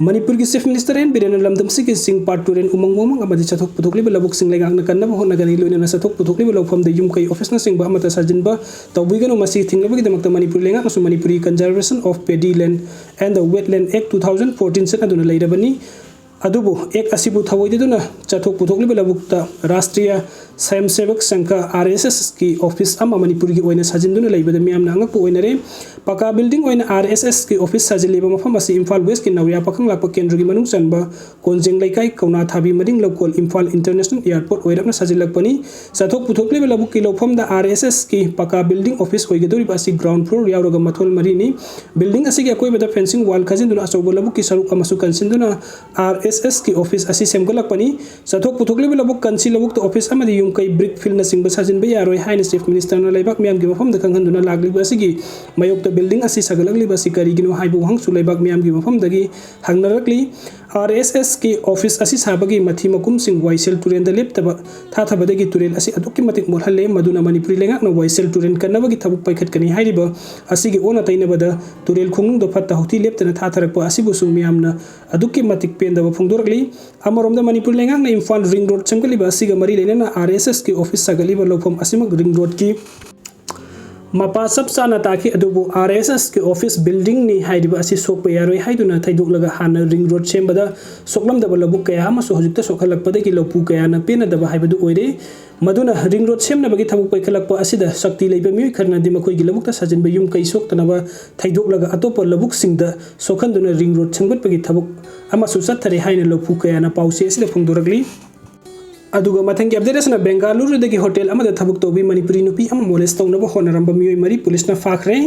ꯃꯅꯤꯄꯨꯔꯒꯤ ꯆꯤꯐ ꯃꯤꯅꯤꯁꯇꯔ ꯑꯦꯟ ꯕꯤꯔꯦꯟꯅ ꯂꯝꯗꯝꯁꯤꯒꯤ ꯆꯤꯡ, ꯄꯥꯠ, ꯇꯨꯔꯦꯜ, ꯎꯃꯪ ꯋꯥꯃꯪ ꯑꯃꯗꯤ ꯆꯥꯊꯣꯛ ꯄꯨꯊꯣꯛꯂꯤꯕ ꯂꯧꯕꯨꯛꯁꯤꯡ ꯂꯩꯉꯥꯛꯅ ꯀꯟꯅꯕ ꯍꯣꯠꯅꯒꯅꯤ꯫ ꯂꯣꯏꯅꯅ ꯆꯥꯊꯣꯛ ꯄꯨꯊꯣꯛꯂꯤꯕ ꯂꯧꯐꯝꯗ ꯌꯨꯝ ꯀꯩ, ꯑꯣꯐꯤꯁꯅꯆꯤꯡꯕ ꯑꯃꯠꯇ ꯁꯥꯖꯤꯟꯕ ꯇꯧꯕꯤꯒꯅꯨ꯫ ꯃꯁꯤ ꯊꯤꯡꯅꯕꯒꯤꯗꯃꯛꯇ Manipur ꯂꯩꯉꯥꯛꯅꯁꯨ Manipuri Conservation of Paddy Land and the Wetland Act two thousand fourteen ꯆꯠꯅꯗꯨꯅ ꯂꯩꯔꯕꯅꯤ꯫ ꯑꯗꯨꯕꯨ ꯑꯦꯛ ꯑꯁꯤꯕꯨ ꯊꯧꯑꯣꯏꯗꯗꯨꯅ ꯆꯥꯊꯣꯛ ꯄꯨꯊꯣꯛꯂꯤꯕ ꯂꯧꯕꯨꯛꯇ ꯔꯥꯁꯇ꯭ꯔꯤꯌꯥ ꯁ꯭ꯋꯌꯝꯁꯦꯕꯛ ꯁꯪꯘ, ꯑꯥꯔ ꯑꯦꯁ ꯑꯦꯁꯀꯤ ꯑꯣꯐꯤꯁ ꯑꯃ ꯃꯅꯤꯄꯨꯔꯒꯤ ꯑꯣꯏꯅ ꯁꯥꯖꯤꯟꯗꯨꯅ ꯂꯩꯕꯗ ꯃꯤꯌꯥꯝꯅ ꯑꯉꯛꯄ ꯑꯣꯏꯅꯔꯦ꯫ ꯄꯀꯥ ꯕꯤꯜꯗꯤꯡ ꯑꯣꯏꯅ ꯑꯥꯔ ꯑꯦꯁ ꯑꯦꯁꯀꯤ ꯑꯣꯐꯤꯁ ꯁꯥꯖꯤꯜꯂꯤꯕ ꯃꯐꯝ ꯑꯁꯤ ꯏꯝꯐꯥꯜ ꯋꯦꯁꯀꯤ ꯅꯧꯔꯤꯌꯥ ꯄꯥꯈꯪ ꯂꯥꯛꯄ ꯀꯦꯟꯗ꯭ꯔꯒꯤ ꯃꯅꯨꯡ ꯆꯟꯕ ꯀꯣꯟꯖꯦꯡ ꯂꯩꯀꯥꯏ, ꯀꯧꯅꯥ ꯊꯥꯕꯤ ꯃꯅꯤꯡ ꯂꯧꯀꯣꯜ, ꯏꯝꯐꯥꯜ ꯏꯟꯇꯔꯅꯦꯁꯅꯦꯜ ꯑꯦꯌꯔꯄꯣꯔꯠ ꯑꯣꯏꯔꯞꯅ ꯁꯥꯖꯤꯜꯂꯛꯄꯅꯤ꯫ ꯆꯥꯊꯣꯛ ꯄꯨꯊꯣꯛꯂꯤꯕ ꯂꯧꯕꯨꯛꯀꯤ ꯂꯧꯐꯝꯗ ꯑꯥꯔ ꯑꯦꯁ ꯑꯦꯁꯀꯤ ꯄꯀꯥ ꯕꯤꯜꯗꯤꯡ ꯑꯣꯐꯤꯁ ꯑꯣꯏꯒꯗꯧꯔꯤꯕ ꯑꯁꯤ ꯒ꯭ꯔꯥꯎꯟ ꯐ꯭ꯂꯣꯔ ꯌꯥꯎꯔꯒ ꯃꯊꯣꯜ ꯃꯔꯤꯅꯤ꯫ ꯕꯤꯜꯗꯤꯡ ꯑꯁꯤꯒꯤ ꯑꯀꯣꯏꯕꯗ ꯐꯦꯟꯁꯤꯡ ꯋꯥꯜ ꯈꯥꯖꯤꯟꯗꯨꯅ ꯑꯆꯧꯕ ꯂꯧꯕꯨꯛꯀꯤ ꯁꯔꯨꯛ ꯑꯃꯁꯨ ꯀꯟꯁꯤꯟꯗꯨꯅ ꯑꯥꯔ ꯑꯦꯁ ꯑꯦꯁꯀꯤ ꯑꯣꯐꯤꯁ ꯑꯁꯤ ꯁꯦꯝꯒꯠꯂꯛꯄꯅꯤ꯫ ꯆꯥꯊꯣꯛ ꯄꯨꯊꯣꯛꯂꯤꯕ ꯂꯧꯕꯨꯛ ꯀꯟꯁꯤ ꯂꯧꯕꯨꯛꯇ ꯑꯣꯐꯤꯁ ꯑꯃꯗꯤ ꯌꯨꯝ ꯀꯩ, ꯕ꯭ꯔꯤꯛ ꯐꯤꯜꯅꯆꯤꯡꯕ ꯁꯥꯖꯤꯟꯕ ꯌꯥꯔꯣꯏ ꯍꯥꯏꯅ ꯆꯤꯐ ꯃꯤꯅꯤꯁꯇꯔꯅ ꯂꯩꯕꯥꯛ ꯃꯤꯌꯥꯝꯒꯤ ꯃꯐꯝꯗ ꯈꯪꯍꯟꯗꯨꯅ ꯂꯥꯛꯂꯤꯕ ꯑꯁꯤꯒꯤ ꯃꯥꯌꯣꯛꯇ ꯕꯤꯜꯗꯤꯡ ꯑꯁꯤ ꯁꯥꯒꯠꯂꯛꯂꯤꯕ ꯑꯁꯤ ꯀꯔꯤꯒꯤꯅꯣ ꯍꯥꯏꯕ ꯋꯥꯍꯪꯁꯨ ꯂꯩꯕꯥꯛ ꯃꯤꯌꯥꯝꯒꯤ ꯃꯐꯝꯗꯒꯤ ꯍꯪꯅꯔꯛꯂꯤ꯫ ꯑꯥꯔ ꯑꯦꯁ ꯑꯦꯁꯀꯤ ꯑꯣꯐꯤꯁ ꯑꯁꯤ ꯁꯥꯕꯒꯤ ꯃꯊꯤ ꯃꯀꯨꯝꯁꯤꯡ ꯋꯥꯏꯁꯦꯜ ꯇꯨꯔꯦꯜꯗ ꯂꯦꯞꯇꯕ ꯊꯥꯊꯕꯗꯒꯤ ꯇꯨꯔꯦꯜ ꯑꯁꯤ ꯑꯗꯨꯛꯀꯤ ꯃꯇꯤꯛ ꯃꯣꯠꯍꯜꯂꯦ꯫ ꯃꯗꯨꯅ ꯃꯅꯤꯄꯨꯔꯤ ꯂꯩꯉꯥꯛꯅ ꯋꯥꯏꯁꯦꯜ ꯇꯨꯔꯦꯜ ꯀꯟꯅꯕꯒꯤ ꯊꯕꯛ ꯄꯥꯏꯈꯠꯀꯅꯤ ꯍꯥꯏꯔꯤꯕ ꯑꯁꯤꯒꯤ ꯑꯣꯟꯅ ꯇꯩꯅꯕꯗ ꯇꯨꯔꯦꯜ ꯈꯣꯡꯅꯨꯡꯗ ꯐꯠꯇ ꯍꯥꯎꯊꯤ ꯂꯦꯞꯇꯅ ꯊꯥꯊꯔꯛꯄ ꯑꯁꯤꯕꯨꯁꯨ ꯃꯤꯌꯥꯝꯅ ꯑꯗꯨꯛꯀꯤ ꯃꯇꯤꯛ ꯄꯦꯟꯗꯕ ꯐꯣꯡꯗꯣꯔꯛꯂꯤ꯫ ꯑꯃꯔꯣꯝꯗ ꯃꯅꯤꯄꯨꯔ ꯂꯩꯉꯥꯛꯅ ꯏꯝꯐꯥꯜ ꯔꯤꯡ ꯔꯣꯗ ꯁꯦꯝꯒꯠꯂꯤꯕ ꯑꯁꯤꯒ ꯃꯔꯤ ꯂꯩꯅꯅ ꯑꯥꯔ ꯑꯦꯁ ꯑꯦꯁꯀꯤ ꯑꯣꯐꯤꯁ ꯁꯥꯒꯠꯂꯤꯕ ꯂꯧꯐꯝ ꯑꯁꯤꯃꯛ ꯔꯤꯡ ꯔꯣꯗꯀꯤ ꯃꯄꯥ ꯆꯞ ꯆꯥꯅ ꯇꯥꯈꯤ, ꯑꯗꯨꯕꯨ ꯑꯥꯔ ꯑꯦꯁ ꯑꯦꯁꯀꯤ ꯑꯣꯐꯤꯁ ꯕꯤꯜꯗꯤꯡꯅꯤ ꯍꯥꯏꯔꯤꯕ ꯑꯁꯤ ꯁꯣꯛꯄ ꯌꯥꯔꯣꯏ ꯍꯥꯏꯗꯨꯅ ꯊꯩꯗꯣꯛꯂꯒ ꯍꯥꯟꯅ ꯔꯤꯡ ꯔꯣꯗ ꯁꯦꯝꯕꯗ ꯁꯣꯛꯂꯝꯗꯕ ꯂꯧꯕꯨꯛ ꯀꯌꯥ ꯑꯃꯁꯨ ꯍꯧꯖꯤꯛꯇ ꯁꯣꯛꯍꯜꯂꯛꯄꯗꯒꯤ ꯂꯧꯄꯨ ꯀꯌꯥꯅ ꯄꯦꯟꯅꯗꯕ ꯍꯥꯏꯕꯗꯨ ꯑꯣꯏꯔꯦ꯫ ꯃꯗꯨꯅ ꯔꯤꯡ ꯔꯣꯗ ꯁꯦꯝꯅꯕꯒꯤ ꯊꯕꯛ ꯄꯥꯏꯈꯠꯂꯛꯄ ꯑꯁꯤꯗ ꯁꯛꯇꯤ ꯂꯩꯕ ꯃꯤꯑꯣꯏ ꯈꯔꯅꯗꯤ ꯃꯈꯣꯏꯒꯤ ꯂꯧꯕꯨꯛꯇ ꯁꯥꯖꯤꯟꯕ ꯌꯨꯝ ꯀꯩ ꯁꯣꯛꯇꯅꯕ ꯊꯩꯗꯣꯛꯂꯒ ꯑꯇꯣꯞꯄ ꯂꯧꯕꯨꯛꯁꯤꯡꯗ ꯁꯣꯛꯍꯟꯗꯨꯅ ꯔꯤꯡ ꯔꯣꯗ ꯁꯦꯝꯒꯠꯄꯒꯤ ꯊꯕꯛ ꯑꯃꯁꯨ ꯆꯠꯊꯔꯦ ꯍꯥꯏꯅ ꯂꯧꯄꯨ ꯀꯌꯥꯅ ꯄꯥꯎꯆꯦ ꯑꯁꯤꯗ ꯐꯣꯡꯗꯣꯔꯛꯂꯤ꯫ ꯑꯗꯨꯒ ꯃꯊꯪꯒꯤ ꯑꯞꯗꯦꯠ ꯑꯁꯤꯅ ꯕꯦꯡꯒꯥꯂꯨꯔꯨꯗꯒꯤ ꯍꯣꯇꯦꯜ ꯑꯃꯗ ꯊꯕꯛ ꯇꯧꯕꯤ ꯃꯅꯤꯄꯨꯔꯤ ꯅꯨꯄꯤ ꯑꯃ ꯃꯣꯂꯦꯁ ꯇꯧꯅꯕ ꯍꯣꯠꯅꯔꯝꯕ ꯃꯤꯑꯣꯏ ꯃꯔꯤ ꯄꯨꯂꯤꯁꯅ ꯐꯥꯈ꯭ꯔꯦ꯫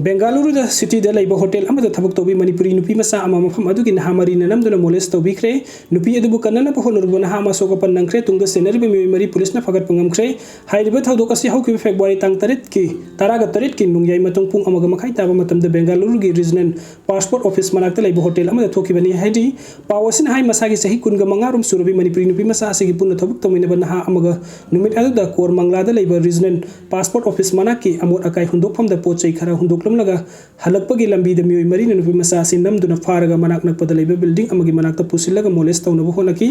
ꯕꯦꯡꯒꯥꯂꯨꯔꯨꯗ ꯁꯤꯇꯤꯗ ꯂꯩꯕ ꯍꯣꯇꯦꯜ ꯑꯃꯗ ꯊꯕꯛ ꯇꯧꯕꯤ ꯃꯅꯤꯄꯨꯔꯤ ꯅꯨꯄꯤ ꯃꯆꯥ ꯑꯃ ꯃꯐꯝ ꯑꯗꯨꯒꯤ ꯅꯍꯥ ꯃꯔꯤꯅ ꯅꯝꯗꯨꯅ ꯃꯣꯂꯦꯁ ꯇꯧꯕꯤꯈ꯭ꯔꯦ꯫ ꯅꯨꯄꯤ ꯑꯗꯨꯕꯨ ꯀꯟꯅꯅꯕ ꯍꯣꯠꯅꯔꯨꯕ ꯅꯍꯥ ꯑꯃ ꯑꯁꯣꯛ ꯑꯄꯟ ꯅꯪꯈ꯭ꯔꯦ꯫ ꯇꯨꯡꯗ ꯆꯦꯟꯅꯔꯤꯕ ꯃꯤꯑꯣꯏ ꯃꯔꯤ ꯄꯨꯂꯤꯁꯅ ꯐꯥꯒꯠꯄ ꯉꯝꯈ꯭ꯔꯦ꯫ ꯍꯥꯏꯔꯤꯕ ꯊꯧꯗꯣꯛ ꯑꯁꯤ ꯍꯧꯈꯤꯕ ꯐꯦꯕ꯭ꯔꯨꯋꯥꯔꯤ ꯇꯥꯡ ꯇꯔꯦꯠꯀꯤ, ꯇꯔꯥꯒ ꯇꯔꯦꯠꯀꯤ ꯅꯣꯡꯌꯥꯏ ꯃꯇꯨꯡ ꯄꯨꯡ ꯑꯃꯒ ꯃꯈꯥꯏ ꯇꯥꯕ ꯃꯇꯝꯗ ꯕꯦꯡꯒꯥꯂꯨꯔꯨꯒꯤ ꯔꯤꯖꯅꯦꯜ ꯄꯥꯁꯄꯣꯔꯠ ꯑꯣꯐꯤꯁ ꯃꯅꯥꯛꯇ ꯂꯩꯕ ꯍꯣꯇꯦꯜ ꯑꯃꯗ ꯊꯣꯛꯈꯤꯕꯅꯤ ꯍꯥꯏꯔꯤ꯫ ꯄꯥꯎ ꯑꯁꯤꯅ ꯍꯥꯏ, ꯃꯁꯥꯒꯤ ꯆꯍꯤ ꯀꯨꯟꯒ ꯃꯉꯥ ꯔꯣꯝ ꯁꯨꯔꯕꯤ ꯃꯅꯤꯄꯨꯔꯤ ꯅꯨꯄꯤ ꯃꯆꯥ ꯑꯁꯤꯒꯤ ꯄꯨꯟꯅ ꯊꯕꯛ ꯇꯧꯃꯤꯟꯅꯕ ꯅꯍꯥ ꯑꯃꯒ ꯅꯨꯃꯤꯠ ꯑꯗꯨꯗ ꯀꯣꯔꯃꯪꯂꯥꯗ ꯂꯩꯕ ꯔꯤꯖꯅꯦꯜ ꯄꯥꯁꯄꯣꯔꯠ ꯑꯣꯐꯤꯁ ꯃꯅꯥꯛꯀꯤ ꯑꯃꯣꯠ ꯑꯀꯥꯏ ꯍꯨꯟꯗꯣꯛꯐꯝꯗ ꯄꯣꯠ ꯆꯩ ꯈꯔ ꯍꯨꯟꯗꯣꯛꯂꯝꯂꯒ ꯍꯜꯂꯛꯄꯒꯤ ꯂꯝꯕꯤꯗ ꯃꯤꯑꯣꯏ ꯃꯔꯤꯅ ꯅꯨꯄꯤ ꯃꯆꯥ ꯑꯁꯤ ꯅꯝꯗꯨꯅ ꯐꯥꯔꯒ ꯃꯅꯥꯛ ꯅꯛꯄꯗ ꯂꯩꯕ ꯕꯤꯜꯗꯤꯡ ꯑꯃꯒꯤ ꯃꯅꯥꯛꯇ ꯄꯨꯁꯤꯜꯂꯒ ꯃꯣꯂꯦꯁ ꯇꯧꯅꯕ ꯍꯣꯠꯅꯈꯤ꯫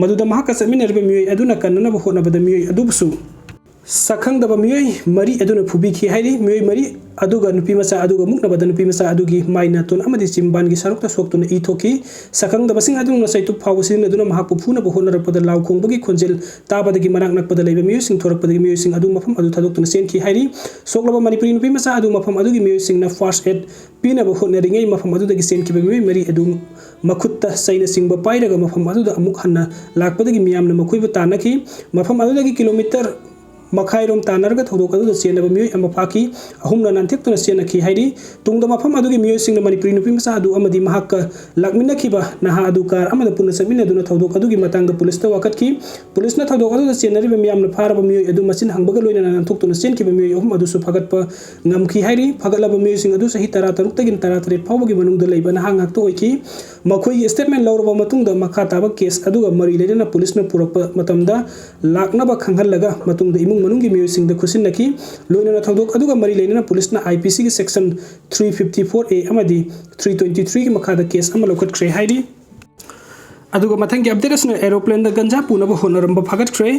ꯃꯗꯨꯗ ꯃꯍꯥꯛꯀ ꯆꯠꯃꯤꯟꯅꯔꯤꯕ ꯃꯤꯑꯣꯏ ꯑꯗꯨꯅ ꯀꯟꯅꯅꯕ ꯍꯣꯠꯅꯕꯗ ꯃꯤꯑꯣꯏ ꯑꯗꯨꯕꯨꯁꯨ ꯁꯛꯈꯪꯗꯕ ꯃꯤꯑꯣꯏ ꯃꯔꯤ ꯑꯗꯨꯅ ꯐꯨꯕꯤꯈꯤ ꯍꯥꯏꯔꯤ꯫ ꯃꯤꯑꯣꯏ ꯃꯔꯤ ꯑꯗꯨꯒ ꯅꯨꯄꯤ ꯃꯆꯥ ꯑꯗꯨꯒ ꯃꯨꯛꯅꯕꯗ ꯅꯨꯄꯤ ꯃꯆꯥ ꯑꯗꯨꯒꯤ ꯃꯥꯏ, ꯅꯥꯇꯣꯟ ꯑꯃꯗꯤ ꯆꯤꯝꯕꯥꯟꯒꯤ ꯁꯔꯨꯛꯇ ꯁꯣꯛꯇꯨꯅ ꯏ ꯊꯣꯛꯈꯤ꯫ ꯁꯛꯈꯪꯗꯕꯁꯤꯡ ꯑꯗꯨꯅ ꯆꯩꯇꯨꯞ ꯐꯥꯎꯕ ꯁꯤꯖꯤꯟꯅꯗꯨꯅ ꯃꯍꯥꯛꯄꯨ ꯐꯨꯅꯕ ꯍꯣꯠꯅꯔꯛꯄꯗ ꯂꯥꯎ ꯈꯣꯡꯕꯒꯤ ꯈꯣꯟꯖꯦꯜ ꯇꯥꯕꯗꯒꯤ ꯃꯅꯥꯛ ꯅꯛꯄꯗ ꯂꯩꯕ ꯃꯤꯑꯣꯏꯁꯤꯡ ꯊꯣꯔꯛꯄꯗꯒꯤ ꯃꯤꯑꯣꯏꯁꯤꯡ ꯑꯗꯨ ꯃꯐꯝ ꯑꯗꯨ ꯊꯥꯗꯣꯛꯇꯨꯅ ꯆꯦꯟꯈꯤ ꯍꯥꯏꯔꯤ꯫ ꯁꯣꯛꯂꯕ ꯃꯅꯤꯄꯨꯔꯤ ꯅꯨꯄꯤ ꯃꯆꯥ ꯑꯗꯨ ꯃꯐꯝ ꯑꯗꯨꯒꯤ ꯃꯤꯑꯣꯏꯁꯤꯡꯅ ꯐꯥꯔꯁ ꯑꯦꯗ ꯄꯤꯅꯕ ꯍꯣꯠꯅꯔꯤꯉꯩ ꯃꯐꯝ ꯑꯗꯨꯗꯒꯤ ꯆꯦꯟꯈꯤꯕ ꯃꯤꯑꯣꯏ ꯃꯔꯤ ꯑꯗꯨ ꯃꯈꯨꯠꯇ ꯆꯩꯅꯆꯤꯡꯕ ꯄꯥꯏꯔꯒ ꯃꯐꯝ ꯑꯗꯨꯗ ꯑꯃꯨꯛ ꯍꯟꯅ ꯂꯥꯛꯄꯗꯒꯤ ꯃꯤꯌꯥꯝꯅ ꯃꯈꯣꯏꯕꯨ ꯇꯥꯟꯅꯈꯤ꯫ ꯃꯐꯝ ꯑꯗꯨꯗꯒꯤ ꯀꯤꯂꯣꯃꯤꯇꯔ ꯃꯈꯥꯏꯔꯣꯝ ꯇꯥꯟꯅꯔꯒ ꯊꯧꯗꯣꯛ ꯑꯗꯨꯗ ꯆꯦꯟꯅꯕ ꯃꯤꯑꯣꯏ ꯑꯃ ꯐꯥꯈꯤ꯫ ꯑꯍꯨꯝꯅ ꯅꯥꯟꯊꯦꯛꯇꯨꯅ ꯆꯦꯟꯅꯈꯤ ꯍꯥꯏꯔꯤ꯫ ꯇꯨꯡꯗ ꯃꯐꯝ ꯑꯗꯨꯒꯤ ꯃꯤꯑꯣꯏꯁꯤꯡꯅ ꯃꯅꯤꯄꯨꯔꯤ ꯅꯨꯄꯤ ꯃꯆꯥ ꯑꯗꯨ ꯑꯃꯗꯤ ꯃꯍꯥꯛꯀ ꯂꯥꯛꯃꯤꯟꯅꯈꯤꯕ ꯅꯍꯥ ꯑꯗꯨ ꯀꯥꯔ ꯑꯃꯗ ꯄꯨꯟꯅ ꯆꯠꯃꯤꯟꯅꯗꯨꯅ ꯊꯧꯗꯣꯛ ꯑꯗꯨꯒꯤ ꯃꯇꯥꯡꯗ ꯄꯨꯂꯤꯁꯇ ꯋꯥꯀꯠꯈꯤ꯫ ꯄꯨꯂꯤꯁꯅ ꯊꯧꯗꯣꯛ ꯑꯗꯨꯗ ꯆꯦꯟꯅꯔꯤꯕ ꯃꯤꯌꯥꯝꯅ ꯐꯥꯔꯕ ꯃꯤꯑꯣꯏ ꯑꯗꯨ ꯃꯆꯤꯟ ꯍꯪꯕꯒ ꯂꯣꯏꯅꯅ ꯅꯥꯟꯊꯣꯛꯇꯨꯅ ꯆꯦꯟꯈꯤꯕ ꯃꯤꯑꯣꯏ ꯑꯍꯨꯝ ꯑꯗꯨꯁꯨ ꯐꯥꯒꯠꯄ ꯉꯝꯈꯤ ꯍꯥꯏꯔꯤ꯫ ꯐꯥꯒꯠꯂꯕ ꯃꯤꯑꯣꯏꯁꯤꯡ ꯑꯗꯨ ꯆꯍꯤ ꯇꯔꯥ ꯇꯔꯨꯛꯇꯒꯤꯅ ꯇꯔꯥ ꯇꯔꯦꯠ ꯐꯥꯎꯕꯒꯤ ꯃꯅꯨꯡꯗ ꯂꯩꯕ ꯅꯍꯥ ꯉꯥꯛꯇ ꯑꯣꯏꯈꯤ꯫ ꯃꯈꯣꯏꯒꯤ ꯁ꯭ꯇꯦꯠꯃꯦꯟ ꯂꯧꯔꯕ ꯃꯇꯨꯡꯗ ꯃꯈꯥ ꯇꯥꯕ ꯀꯦꯁ ꯑꯗꯨꯒ ꯃꯔꯤ ꯂꯩꯅꯅ ꯄꯨꯂꯤꯁꯅ ꯄꯨꯔꯛꯄ ꯃꯇꯝꯗ ꯂꯥꯛꯅꯕ ꯈꯪꯍꯜꯂꯒ ꯃꯇꯨꯡꯗ ꯏꯃꯨꯡ ꯃꯅꯨꯡꯒꯤ ꯃꯤꯑꯣꯏꯁꯤꯡꯗ ꯈꯨꯠꯁꯤꯟꯅꯈꯤ꯫ ꯂꯣꯏꯅꯅ ꯊꯧꯗꯣꯛ ꯑꯗꯨꯒ ꯃꯔꯤ ꯂꯩꯅꯅ ꯄꯨꯂꯤꯁꯅ ꯑꯥꯏ ꯄꯤ ꯁꯤꯒꯤ ꯁꯦꯛꯁꯟ ꯊ꯭ꯔꯤ ꯐꯤꯐꯇꯤ ꯐꯣꯔ ꯑꯦ ꯑꯃꯗꯤ ꯊ꯭ꯔꯤ ꯇ꯭ꯋꯦꯟꯇꯤ ꯊ꯭ꯔꯤꯒꯤ ꯃꯈꯥꯗ ꯀꯦꯁ ꯑꯃ ꯂꯧꯈꯠꯈ꯭ꯔꯦ ꯍꯥꯏꯔꯤ꯫ ꯑꯗꯨꯒ ꯃꯊꯪꯒꯤ ꯑꯞꯗꯦꯠ ꯑꯁꯤꯅ ꯑꯦꯔꯣꯄ꯭ꯂꯦꯟꯗ ꯒꯟꯖꯥ ꯄꯨꯅꯕ ꯍꯣꯠꯅꯔꯝꯕ ꯐꯥꯒꯠꯈ꯭ꯔꯦ꯫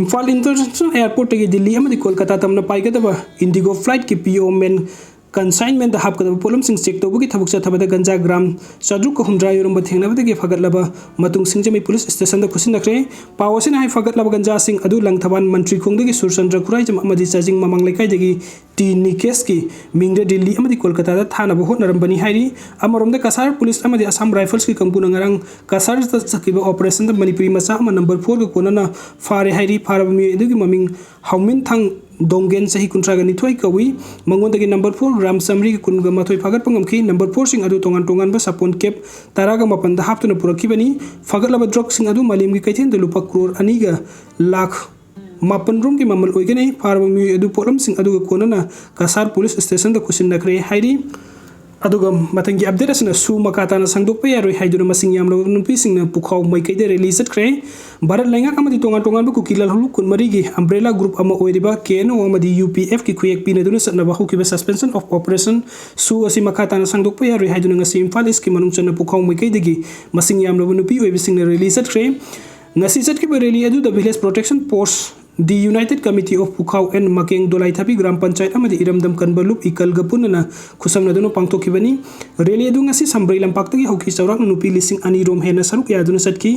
ꯏꯝꯐꯥꯜ ꯏꯟꯇꯔꯅꯦꯁꯅꯦꯜ ꯑꯦꯌꯔꯄꯣꯔꯠꯇꯒꯤ ꯗꯤꯜꯂꯤ ꯑꯃꯗꯤ ꯀꯣꯜꯀꯇꯥ ꯇꯝꯅ ꯄꯥꯏꯒꯗꯕ ꯏꯟꯗꯤꯒꯣ ꯐ꯭ꯂꯥꯏꯠꯀꯤ ꯄꯤ ꯑꯣ ꯃꯦꯟ ꯀꯟꯁꯥꯏꯟꯃꯦꯟꯗ ꯍꯥꯞꯀꯗꯕ ꯄꯣꯠꯂꯝꯁꯤꯡ ꯆꯦꯛ ꯇꯧꯕꯒꯤ ꯊꯕꯛ ꯆꯠꯊꯕꯗ ꯒꯟꯖꯥ ꯒ꯭ꯔꯥꯝ ꯆꯥꯇ꯭ꯔꯨꯛꯀ ꯍꯨꯝꯗ꯭ꯔꯥ ꯌꯧꯔꯝꯕ ꯊꯦꯡꯅꯕꯗꯒꯤ ꯐꯒꯠꯂꯕ ꯃꯇꯨꯡ ꯁꯤꯡꯖꯃꯩ ꯄꯨꯂꯤꯁ ꯁ꯭ꯇꯦꯁꯟꯗ ꯈꯨꯠꯁꯤꯟꯅꯈ꯭ꯔꯦ꯫ ꯄꯥꯎ ꯑꯁꯤꯅ ꯍꯥꯏ, ꯐꯒꯠꯂꯕ ꯒꯟꯖꯥꯁꯤꯡ ꯑꯗꯨ ꯂꯪꯊꯕꯥꯜ ꯃꯟꯇ꯭ꯔꯤꯈꯣꯡꯗꯒꯤ ꯁꯨꯔꯆꯟꯗ꯭ꯔ ꯈꯨꯔꯥꯏꯖꯝ ꯑꯃꯗꯤ ꯆꯥꯖꯤꯡ ꯃꯃꯥꯡ ꯂꯩꯀꯥꯏꯗꯒꯤ ꯇꯤ ꯅꯤꯀꯦꯁꯀꯤ ꯃꯤꯡꯗ ꯗꯤꯜꯂꯤ ꯑꯃꯗꯤ ꯀꯣꯜꯀꯇꯥꯗ ꯊꯥꯅꯕ ꯍꯣꯠꯅꯔꯝꯕꯅꯤ ꯍꯥꯏꯔꯤ꯫ ꯑꯃꯔꯣꯝꯗ ꯀꯁꯥꯔ ꯄꯨꯂꯤꯁ ꯑꯃꯗꯤ ꯑꯁꯥꯝ ꯔꯥꯏꯐꯜꯁꯀꯤ ꯀꯥꯡꯕꯨꯅ ꯉꯔꯥꯡ ꯀꯁꯥꯔꯗ ꯆꯠꯈꯤꯕ ꯑꯣꯄꯔꯦꯁꯟꯗ ꯃꯅꯤꯄꯨꯔꯤ ꯃꯆꯥ ꯑꯃ ꯅꯝꯕꯔ ꯐꯣꯔꯒ ꯀꯣꯟꯅꯅ ꯐꯥꯔꯦ ꯍꯥꯏꯔꯤ꯫ ꯐꯥꯔꯕ ꯃꯤꯑꯣꯏ ꯑꯗꯨꯒꯤ ꯃꯃꯤꯡ ꯍꯥꯎꯃꯤꯟ ꯊꯥꯡ ꯗꯣꯡꯒꯦꯟ, ꯆꯍꯤ ꯀꯨꯟꯊ꯭ꯔꯥꯒ ꯅꯤꯊꯣꯏ ꯀꯧꯏ꯫ ꯃꯉꯣꯟꯗꯒꯤ ꯅꯝꯕꯔ ꯐꯣꯔ ꯒ꯭ꯔꯥꯝ ꯆꯥꯃꯔꯤꯒ ꯀꯨꯟꯒ ꯃꯥꯊꯣꯏ ꯐꯥꯒꯠꯄ ꯉꯝꯈꯤ꯫ ꯅꯝꯕꯔ ꯐꯣꯔꯁꯤꯡ ꯑꯗꯨ ꯇꯣꯉꯥꯟ ꯇꯣꯉꯥꯟꯕ ꯁꯥꯄꯣꯟ ꯀꯦꯞ ꯇꯔꯥꯒ ꯃꯥꯄꯟꯗ ꯍꯥꯞꯇꯨꯅ ꯄꯨꯔꯛꯈꯤꯕꯅꯤ꯫ ꯐꯒꯠꯂꯕ ꯗ꯭ꯔꯒꯁꯤꯡ ꯑꯗꯨ ꯃꯥꯂꯦꯝꯒꯤ ꯀꯩꯊꯦꯜꯗ ꯂꯨꯄꯥ ꯀ꯭ꯔꯣꯔ ꯑꯅꯤꯒ ꯂꯥꯈ ꯃꯥꯄꯟ ꯔꯣꯝꯒꯤ ꯃꯃꯜ ꯑꯣꯏꯒꯅꯤ꯫ ꯐꯥꯔꯕ ꯃꯤꯑꯣꯏ ꯑꯗꯨ ꯄꯣꯠꯂꯝꯁꯤꯡ ꯑꯗꯨꯒ ꯀꯣꯟꯅꯅ ꯀꯁꯥꯔ ꯄꯨꯂꯤꯁ ꯁ꯭ꯇꯦꯁꯟꯗ ꯈꯨꯠꯁꯤꯟꯅꯈ꯭ꯔꯦ ꯍꯥꯏꯔꯤ꯫ ꯑꯗꯨꯒ ꯃꯊꯪꯒꯤ ꯑꯞꯗꯦꯠ ꯑꯁꯤꯅ ꯁꯨ ꯃꯈꯥ ꯇꯥꯅ ꯁꯥꯡꯗꯣꯛꯄ ꯌꯥꯔꯣꯏ ꯍꯥꯏꯗꯨꯅ ꯃꯁꯤꯡ ꯌꯥꯝꯂꯕ ꯅꯨꯄꯤꯁꯤꯡꯅ ꯄꯨꯈꯥꯎ ꯃꯥꯏꯀꯩꯗ ꯔꯦꯂꯤ ꯆꯠꯈ꯭ꯔꯦ꯫ ꯚꯥꯔꯠ ꯂꯩꯉꯥꯛ ꯑꯃꯗꯤ ꯇꯣꯉꯥꯟ ꯇꯣꯉꯥꯟꯕ ꯀꯨꯀꯤ ꯂꯥꯜꯍꯧꯂꯨꯞ ꯀꯨꯟꯃꯔꯤꯒꯤ ꯑꯝꯕ꯭ꯔꯦꯂꯥ ꯒ꯭ꯔꯨꯞ ꯑꯃ ꯑꯣꯏꯔꯤꯕ ꯀꯦ ꯑꯦꯟ ꯑꯣ ꯑꯃꯗꯤ ꯌꯨ ꯄꯤ ꯑꯦꯐꯀꯤ ꯈꯨꯌꯦꯛ ꯄꯤꯅꯗꯨꯅ ꯆꯠꯅꯕ ꯍꯧꯈꯤꯕ ꯁꯁꯄꯦꯟꯁꯟ ꯑꯣꯐ ꯑꯣꯄꯔꯦꯁꯟ ꯁꯨ ꯑꯁꯤ ꯃꯈꯥ ꯇꯥꯅ ꯁꯥꯡꯗꯣꯛꯄ ꯌꯥꯔꯣꯏ ꯍꯥꯏꯗꯨꯅ ꯉꯁꯤ ꯏꯝꯐꯥꯜ ꯏꯁꯀꯤ ꯃꯅꯨꯡ ꯆꯟꯅ ꯄꯨꯈꯥꯎ ꯃꯥꯏꯀꯩꯗꯒꯤ ꯃꯁꯤꯡ ꯌꯥꯝꯂꯕ ꯅꯨꯄꯤ ꯑꯣꯏꯕꯁꯤꯡꯅ ꯔꯦꯂꯤ ꯆꯠꯈ꯭ꯔꯦ꯫ ꯉꯁꯤ ꯆꯠꯈꯤꯕ ꯔꯦꯂꯤ ꯑꯗꯨꯗ village protection force, the united committee of Pukhao and Makeng Dolaithabi gram panchayat ꯑꯃꯗꯤ ꯏꯔꯝꯗꯝ ꯀꯟꯕ ꯂꯨꯞ ꯏꯀꯜꯒ ꯄꯨꯟꯅꯅ ꯈꯨꯠꯁꯝꯅꯗꯨꯅ ꯄꯥꯡꯊꯣꯛꯈꯤꯕꯅꯤ꯫ ꯔꯦꯂꯤ ꯑꯗꯨ ꯉꯁꯤ ꯁꯝꯕ꯭ꯔꯩ ꯂꯝꯄꯥꯛꯇꯒꯤ ꯍꯧꯈꯤ꯫ ꯆꯥꯎꯔꯥꯛꯅ ꯅꯨꯄꯤ ꯂꯤꯁꯤꯡ ꯑꯅꯤ ꯔꯣꯝ ꯍꯦꯟꯅ ꯁꯔꯨꯛ ꯌꯥꯗꯨꯅ ꯆꯠꯈꯤ꯫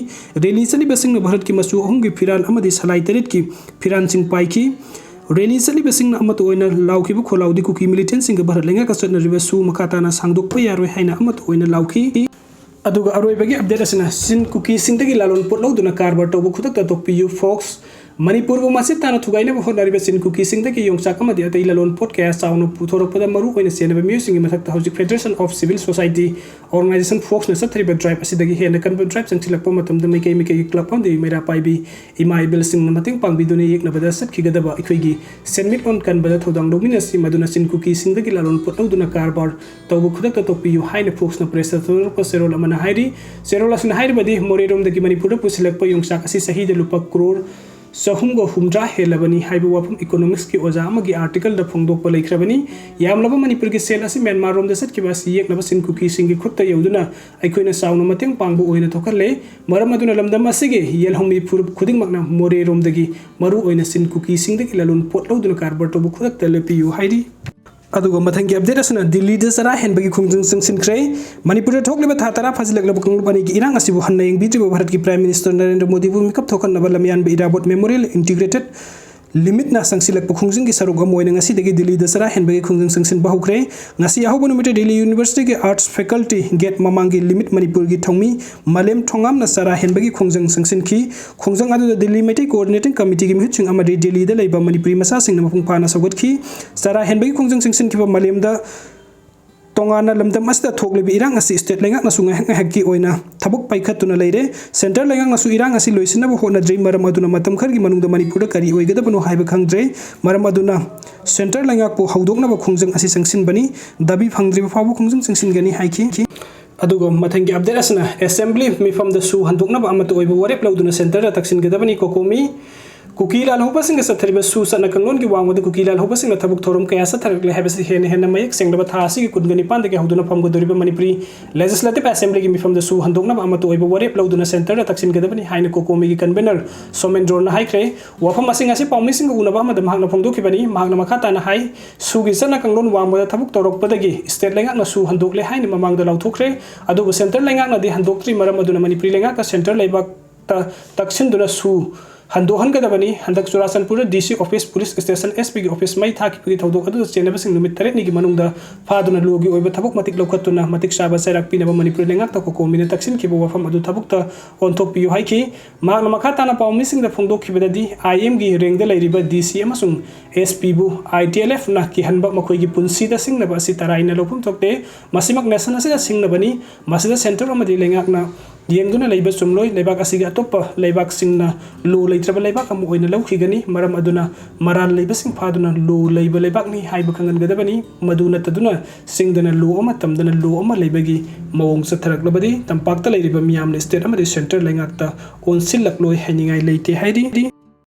ꯔꯦꯂꯤ ꯆꯠꯂꯤꯕꯁꯤꯡꯅ ꯚꯥꯔꯠꯀꯤ ꯃꯆꯨ ꯑꯍꯨꯝꯒꯤ ꯐꯤꯔꯥꯜ ꯑꯃꯗꯤ ꯁꯂꯥꯏ ꯇꯔꯦꯠꯀꯤ ꯐꯤꯔꯥꯜꯁꯤꯡ ꯄꯥꯏꯈꯤ꯫ ꯔꯦꯂꯤ ꯆꯠꯂꯤꯕꯁꯤꯡꯅ ꯑꯃꯠꯇ ꯑꯣꯏꯅ ꯂꯥꯎꯈꯤꯕ ꯈꯣꯜꯂꯥꯎꯗꯤ ꯀꯨꯀꯤ ꯃꯤꯂꯤꯇꯦꯟꯁꯤꯡꯒ ꯚꯥꯔꯠ ꯂꯩꯉꯥꯛꯀ ꯆꯠꯅꯔꯤꯕ ꯁꯨ ꯃꯈꯥ ꯇꯥꯅ ꯁꯥꯡꯗꯣꯛꯄ ꯌꯥꯔꯣꯏ ꯍꯥꯏꯅ ꯑꯃꯠꯇ ꯑꯣꯏꯅ ꯂꯥꯎꯈꯤ꯫ ꯑꯗꯨꯒ ꯑꯔꯣꯏꯕꯒꯤ ꯑꯞꯗꯦꯠ ꯑꯁꯤꯅ ꯆꯤꯟ ꯀꯨꯀꯤꯁꯤꯡꯗꯒꯤ ꯂꯥꯂꯣꯟ ꯄꯣꯠ ꯂꯧꯗꯨꯅ ꯀꯔꯕꯥꯔ ꯇꯧꯕ ꯈꯨꯗꯛꯇ ꯇꯣꯛꯄꯤꯌꯨ, ꯐꯣꯛꯁ꯫ ꯃꯅꯤꯄꯨꯔꯕꯨ ꯃꯆꯦꯠ ꯇꯥꯅ ꯊꯨꯒꯥꯏꯅꯕ ꯍꯣꯠꯅꯔꯤꯕ ꯆꯤꯟ ꯀꯨꯀꯤꯁꯤꯡꯗꯒꯤ ꯌꯣꯡꯆꯥꯛ ꯑꯃꯗꯤ ꯑꯇꯩ ꯂꯂꯣꯟ ꯄꯣꯠ ꯀꯌꯥ ꯆꯥꯎꯅ ꯄꯨꯊꯣꯔꯛꯄꯗ ꯃꯔꯨ ꯑꯣꯏꯅ ꯆꯦꯟꯅꯕ ꯃꯤꯑꯣꯏꯁꯤꯡꯒꯤ ꯃꯊꯛꯇ ꯍꯧꯖꯤꯛ federation of civil society organisation, ꯐꯣꯛꯁꯅ ꯆꯠꯊꯔꯤꯕ ꯗ꯭ꯔꯥꯏꯚ ꯑꯁꯤꯗꯒꯤ ꯍꯦꯟꯅ ꯀꯟꯕ ꯗ꯭ꯔꯥꯏꯚ ꯆꯪꯁꯤꯜꯂꯛꯄ ꯃꯇꯝꯗ ꯃꯥꯏꯀꯩ ꯃꯥꯏꯀꯩꯒꯤ ꯀ꯭ꯂꯕ ꯑꯃꯗꯤ ꯃꯩꯔꯥ ꯄꯥꯏꯕꯤ ꯏꯃꯥ ꯏꯕꯦꯜꯁꯤꯡꯅ ꯃꯇꯦꯡ ꯄꯥꯡꯕꯤꯗꯨꯅ ꯌꯦꯛꯅꯕꯗ ꯆꯠꯈꯤꯒꯗꯕ ꯑꯩꯈꯣꯏꯒꯤ ꯁꯦꯟꯃꯤꯠꯂꯣꯟ ꯀꯟꯕꯗ ꯊꯧꯗꯥꯡ ꯂꯧꯃꯤꯟꯅꯁꯤ꯫ ꯃꯗꯨꯅ ꯆꯤꯟ ꯀꯨꯀꯤꯁꯤꯡꯗꯒꯤ ꯂꯂꯣꯟ ꯄꯣꯠ ꯂꯧꯗꯨꯅ ꯀꯔꯕꯥꯔ ꯇꯧꯕ ꯈꯨꯗꯛꯇ ꯇꯣꯛꯄꯤꯌꯨ ꯍꯥꯏꯅ ꯐꯣꯛꯁꯅ ꯄ꯭ꯔꯦꯁꯇ ꯊꯥꯗꯣꯔꯛꯄ ꯆꯦꯔꯣꯜ ꯑꯃꯅ ꯍꯥꯏꯔꯤ꯫ ꯆꯦꯔꯣꯜ ꯑꯁꯤꯅ ꯍꯥꯏꯔꯤꯕꯗꯤ ꯃꯣꯔꯦꯔꯣꯝꯗꯒꯤ ꯃꯅꯤꯄꯨꯔꯗ ꯄꯨꯁꯤꯜꯂꯛꯄ ꯌꯣꯡꯆꯥꯛ ꯑꯁꯤ ꯆꯍꯤꯗ ꯂꯨꯄꯥ ꯀ꯭ꯔꯣꯔ ꯆꯍꯨꯝꯒ ꯍꯨꯝꯗ꯭ꯔꯥ ꯍꯦꯜꯂꯕꯅꯤ ꯍꯥꯏꯕ ꯋꯥꯐꯝ economics ꯀꯤ ꯑꯣꯖꯥ ꯑꯃꯒꯤ article ꯗ ꯐꯣꯡꯗꯣꯛꯄ ꯂꯩꯈ꯭ꯔꯕꯅꯤ꯫ ꯌꯥꯝꯂꯕ ꯃꯅꯤꯄꯨꯔꯒꯤ ꯁꯦꯜ ꯑꯁꯤ ꯃ꯭ꯌꯥꯟꯃꯥꯔ ꯔꯣꯝꯗ ꯆꯠꯈꯤꯕ ꯑꯁꯤ ꯌꯦꯛꯅꯕ ꯆꯤꯟ ꯀꯨꯀꯤꯁꯤꯡꯒꯤ ꯈꯨꯠꯇ ꯌꯧꯗꯨꯅ ꯑꯩꯈꯣꯏꯅ ꯆꯥꯎꯅ ꯃꯇꯦꯡ ꯄꯥꯡꯕ ꯑꯣꯏꯅ ꯊꯣꯛꯍꯜꯂꯦ꯫ ꯃꯔꯝ ꯑꯗꯨꯅ ꯂꯝꯗꯝ ꯑꯁꯤꯒꯤ ꯌꯦꯜꯍꯧꯃꯤ ꯐꯨꯔꯨꯞ ꯈꯨꯗꯤꯡꯃꯛꯅ ꯃꯣꯔꯦꯔꯣꯝꯗꯒꯤ ꯃꯔꯨ ꯑꯣꯏꯅ ꯆꯤꯟ ꯀꯨꯀꯤꯁꯤꯡꯗꯒꯤ ꯂꯂꯣꯟ ꯄꯣꯠ ꯂꯧꯗꯨꯅ ꯀꯔꯕꯥꯔ ꯇꯧꯕ ꯈꯨꯗꯛꯇ ꯂꯦꯞꯄꯤꯌꯨ ꯍꯥꯏꯔꯤ꯫ ꯑꯗꯨꯒ ꯃꯊꯪꯒꯤ update ꯑꯁꯤꯅ ꯗꯤꯜꯂꯤꯗ ꯆꯔꯥ ꯍꯦꯟꯕꯒꯤ ꯈꯣꯡꯖꯪ ꯆꯪꯁꯤꯟꯈ꯭ꯔꯦ꯫ ꯃꯅꯤꯄꯨꯔꯗ ꯊꯣꯛꯂꯤꯕ ꯊꯥ ꯇꯔꯥ ꯐꯥꯖꯤꯜꯂꯛꯂꯕ ꯀꯥꯡꯂꯨꯞ ꯑꯅꯤꯒꯤ ꯏꯔꯥꯡ ꯑꯁꯤꯕꯨ ꯍꯟꯅ ꯌꯦꯡꯕꯤꯗ꯭ꯔꯤꯕ ꯚꯥꯔꯠꯀꯤ Prime Minister ꯅꯔꯦꯟꯗ꯭ꯔ ꯃꯣꯗꯤꯕꯨ ꯃꯤꯀꯞ ꯊꯣꯛꯍꯟꯅꯕ ꯂꯝꯌꯥꯟꯕ ꯏꯔꯥꯕꯣꯠ Memorial Integrated Limit ꯅ ꯆꯪꯁꯤꯜꯂꯛꯄ ꯈꯣꯡꯖꯪꯒꯤ ꯁꯔꯨꯛ ꯑꯃ ꯑꯣꯏꯅ ꯉꯁꯤꯗꯒꯤ ꯗꯤꯜꯂꯤꯗ ꯆꯔꯥ ꯍꯦꯟꯕꯒꯤ ꯈꯣꯡꯖꯪ ꯆꯪꯁꯤꯟꯕ ꯍꯧꯈ꯭ꯔꯦ꯫ ꯉꯁꯤ ꯑꯍꯧꯕ ꯅꯨꯃꯤꯠꯇ ꯗꯤꯜꯂꯤ University ꯒꯤ Arts Faculty gate ꯃꯃꯥꯡꯒꯤ ꯂꯤꯃꯤꯠ ꯃꯅꯤꯄꯨꯔꯒꯤ ꯊꯧꯃꯤ ꯃꯥꯂꯦꯝ ꯊꯣꯉꯥꯝꯅ ꯆꯔꯥ ꯍꯦꯟꯕꯒꯤ ꯈꯣꯡꯖꯪ ꯆꯪꯁꯤꯟꯈꯤ꯫ ꯈꯣꯡꯖꯪ ꯑꯗꯨꯗ ꯗꯤꯜꯂꯤ ꯃꯩꯇꯩ Coordinating Committee ꯒꯤ ꯃꯤꯍꯨꯠꯁꯤꯡ ꯑꯃꯗꯤ ꯗꯤꯜꯂꯤꯗ ꯂꯩꯕ ꯃꯅꯤꯄꯨꯔꯤ ꯃꯆꯥꯁꯤꯡꯅ ꯃꯄꯨꯡ ꯐꯥꯅ ꯁꯧꯒꯠꯈꯤ꯫ ꯆꯔꯥ ꯍꯦꯟꯕꯒꯤ ꯈꯣꯡꯖꯪ ꯆꯪꯁꯤꯟꯈꯤꯕ ꯃꯥꯂꯦꯝꯗ ꯇꯣꯉꯥꯟꯅ ꯂꯝꯗꯝ ꯑꯁꯤꯗ ꯊꯣꯛꯂꯤꯕ ꯏꯔꯥꯡ ꯑꯁꯤ state ꯂꯩꯉꯥꯛꯅꯁꯨ ꯉꯥꯏꯍꯥꯛ ꯉꯥꯏꯍꯥꯛꯀꯤ ꯑꯣꯏꯅ ꯊꯕꯛ ꯄꯥꯏꯈꯠꯇꯨꯅ ꯂꯩꯔꯦ꯫ Centre ꯂꯩꯉꯥꯛꯅꯁꯨ ꯏꯔꯥꯡ ꯑꯁꯤ ꯂꯣꯏꯁꯤꯟꯅꯕ ꯍꯣꯠꯅꯗ꯭ꯔꯤ꯫ ꯃꯔꯝ ꯑꯗꯨꯅ ꯃꯇꯝ ꯈꯔꯒꯤ ꯃꯅꯨꯡꯗ ꯃꯅꯤꯄꯨꯔꯗ ꯀꯔꯤ ꯑꯣꯏꯒꯗꯕꯅꯣ ꯍꯥꯏꯕ ꯈꯪꯗ꯭ꯔꯦ꯫ ꯃꯔꯝ ꯑꯗꯨꯅ Centre ꯂꯩꯉꯥꯛꯄꯨ ꯍꯧꯗꯣꯛꯅꯕ ꯈꯣꯡꯖꯪ ꯑꯁꯤ ꯆꯪꯁꯤꯟꯕꯅꯤ꯫ ꯗꯥꯕꯤ ꯐꯪꯗ꯭ꯔꯤꯕ ꯐꯥꯎꯕ ꯈꯣꯡꯖꯪ ꯆꯪꯁꯤꯟꯒꯅꯤ ꯍꯥꯏꯈꯤ꯫ ꯑꯗꯨꯒ ꯃꯊꯪꯒꯤ update ꯑꯁꯤꯅ Assembly ꯃꯤꯐꯝꯗ ꯁꯨ ꯍꯟꯗꯣꯛꯅꯕ ꯑꯃꯠꯇ ꯑꯣꯏꯕ ꯋꯥꯔꯦꯞ ꯂꯧꯗꯨꯅ Centre ꯗ ꯇꯛꯁꯤꯟꯒꯗꯕꯅꯤ꯫ ꯀꯣꯀꯣꯃꯤ ꯀꯨꯀꯤ ꯂꯥꯜꯍꯧꯕꯁꯤꯡꯒ ꯆꯠꯊꯔꯤꯕ ꯁꯨ ꯆꯠꯅ ꯀꯥꯡꯂꯣꯟꯒꯤ ꯋꯥꯡꯃꯗ ꯀꯨꯀꯤ ꯂꯥꯜꯍꯧꯕꯁꯤꯡꯅ ꯊꯕꯛ ꯊꯧꯔꯝ ꯀꯌꯥ ꯆꯠꯊꯔꯛꯂꯦ ꯍꯥꯏꯕꯁꯤ ꯍꯦꯟꯅ ꯍꯦꯟꯅ ꯃꯌꯦꯛ ꯁꯦꯡꯂꯕ ꯊꯥ ꯑꯁꯤꯒꯤ ꯀꯨꯟꯒ ꯅꯤꯄꯥꯟꯗꯒꯤ ꯍꯧꯗꯨꯅ ꯐꯝꯒꯗꯧꯔꯤꯕ ꯃꯅꯤꯄꯨꯔꯤ Legislative Assembly ꯒꯤ ꯃꯤꯐꯝꯗ ꯁꯨ ꯍꯟꯗꯣꯛꯅꯕ ꯑꯃꯠꯇ ꯑꯣꯏꯕ ꯋꯥꯔꯦꯞ ꯂꯧꯗꯨꯅ Centre ꯗ ꯇꯛꯁꯤꯟꯒꯗꯕꯅꯤ ꯍꯥꯏꯅ ꯀꯣꯀꯣꯃꯤꯒꯤ convenor ꯁꯣꯃꯦꯟꯗ꯭ꯔꯣꯅ ꯍꯥꯏꯈ꯭ꯔꯦ꯫ ꯋꯥꯐꯝ ꯑꯁꯤ ꯉꯁꯤ ꯄꯥꯎꯃꯤꯁꯤꯡꯒ ꯎꯅꯕ ꯑꯃꯗ ꯃꯍꯥꯛꯅ ꯐꯣꯡꯗꯣꯛꯈꯤꯕꯅꯤ꯫ ꯃꯍꯥꯛꯅ ꯃꯈꯥ ꯇꯥꯅ ꯍꯥꯏ, ꯁꯨꯒꯤ ꯆꯠꯅ ꯀꯥꯡꯂꯣꯟ ꯋꯥꯡꯃꯗ ꯊꯕꯛ ꯇꯧꯔꯛꯄꯗꯒꯤ state ꯂꯩꯉꯥꯛꯅ ꯁꯨ ꯍꯟꯗꯣꯛꯂꯦ ꯍꯥꯏꯅ ꯃꯃꯥꯡꯗ ꯂꯥꯎꯊꯣꯛꯈ꯭ꯔꯦ꯫ ꯑꯗꯨꯕꯨ Centre ꯂꯩꯉꯥꯛꯅꯗꯤ ꯍꯟꯗꯣꯛꯇ꯭ꯔꯤ꯫ ꯃꯔꯝ ꯑꯗꯨꯅ ꯃꯅꯤꯄꯨꯔꯤ ꯂꯩꯉꯥꯛꯀ Centre ꯂꯩꯕꯥꯛꯇ ꯇꯛꯁꯤꯟꯗꯨꯅ ꯁꯨ ꯍꯟꯗꯣꯛꯍꯟꯒꯗꯕꯅꯤ꯫ ꯍꯟꯗꯛ ꯆꯨꯔꯥꯆꯥꯟꯄꯨꯔꯗ D C office, police station, S P ꯒꯤ office ꯃꯩ ꯊꯥꯈꯤꯕꯒꯤ ꯊꯧꯗꯣꯛ ꯑꯗꯨꯗ ꯆꯦꯟꯅꯕꯁꯤꯡ ꯅꯨꯃꯤꯠ ꯇꯔꯦꯠꯅꯤꯒꯤ ꯃꯅꯨꯡꯗ ꯐꯥꯗꯨꯅ ꯂꯣꯒꯤ ꯑꯣꯏꯕ ꯊꯕꯛ ꯃꯇꯤꯛ ꯂꯧꯈꯠꯇꯨꯅ ꯃꯇꯤꯛ ꯆꯥꯕ ꯆꯩꯔꯥꯛ ꯄꯤꯅꯕ ꯃꯅꯤꯄꯨꯔ ꯂꯩꯉꯥꯛꯇ ꯀꯣꯀꯣꯃꯤꯅ ꯇꯛꯁꯤꯟꯈꯤꯕ ꯋꯥꯐꯝ ꯑꯗꯨ ꯊꯕꯛꯇ ꯑꯣꯟꯊꯣꯛꯄꯤꯌꯨ ꯍꯥꯏꯈꯤ꯫ ꯃꯍꯥꯛꯅ ꯃꯈꯥ ꯇꯥꯅ ꯄꯥꯎꯃꯤꯁꯤꯡꯗ ꯐꯣꯡꯗꯣꯛꯈꯤꯕꯗꯗꯤ, I M ꯒꯤ rank ꯗ ꯂꯩꯔꯤꯕ D C ꯑꯃꯁꯨꯡ S P ꯕꯨ I T L F ꯅ ꯀꯤꯍꯟꯕ, ꯃꯈꯣꯏꯒꯤ ꯄꯨꯟꯁꯤꯗ ꯁꯤꯡꯅꯕ ꯑꯁꯤ ꯇꯔꯥꯏꯅ ꯂꯧꯐꯝ ꯊꯣꯛꯇꯦ꯫ ꯃꯁꯤꯃꯛ nation ꯑꯁꯤꯗ ꯁꯤꯡꯅꯕꯅꯤ꯫ ꯃꯁꯤꯗ Centre ꯑꯃꯗꯤ ꯂꯩꯉꯥꯛꯅ ꯌꯦꯡꯗꯨꯅ ꯂꯩꯕ ꯆꯨꯝꯂꯣꯏ꯫ ꯂꯩꯕꯥꯛ ꯑꯁꯤꯒꯤ ꯑꯇꯣꯞꯄ ꯂꯩꯕꯥꯛꯁꯤꯡꯅ ꯂꯣ ꯂꯩꯇ꯭ꯔꯕ ꯂꯩꯕꯥꯛ ꯑꯃ ꯑꯣꯏꯅ ꯂꯧꯈꯤꯒꯅꯤ꯫ ꯃꯔꯝ ꯑꯗꯨꯅ ꯃꯔꯥꯜ ꯂꯩꯕꯁꯤꯡ ꯐꯥꯗꯨꯅ ꯂꯣ ꯂꯩꯕ ꯂꯩꯕꯥꯛꯅꯤ ꯍꯥꯏꯕ ꯈꯪꯍꯟꯒꯗꯕꯅꯤ꯫ ꯃꯗꯨ ꯅꯠꯇꯗꯨꯅ ꯁꯤꯡꯗꯅ ꯂꯣ ꯑꯃ ꯇꯝꯗꯅ ꯂꯣ ꯑꯃ ꯂꯩꯕꯒꯤ ꯃꯑꯣꯡ ꯆꯠꯊꯔꯛꯂꯕꯗꯤ ꯇꯝꯄꯥꯛꯇ ꯂꯩꯔꯤꯕ ꯃꯤꯌꯥꯝꯅ state ꯑꯃꯗꯤ centre ꯂꯩꯉꯥꯛꯇ ꯑꯣꯟꯁꯤꯜꯂꯛꯂꯣꯏ ꯍꯥꯏꯅꯤꯡꯉꯥꯏ ꯂꯩꯇꯦ ꯍꯥꯏꯔꯤ꯫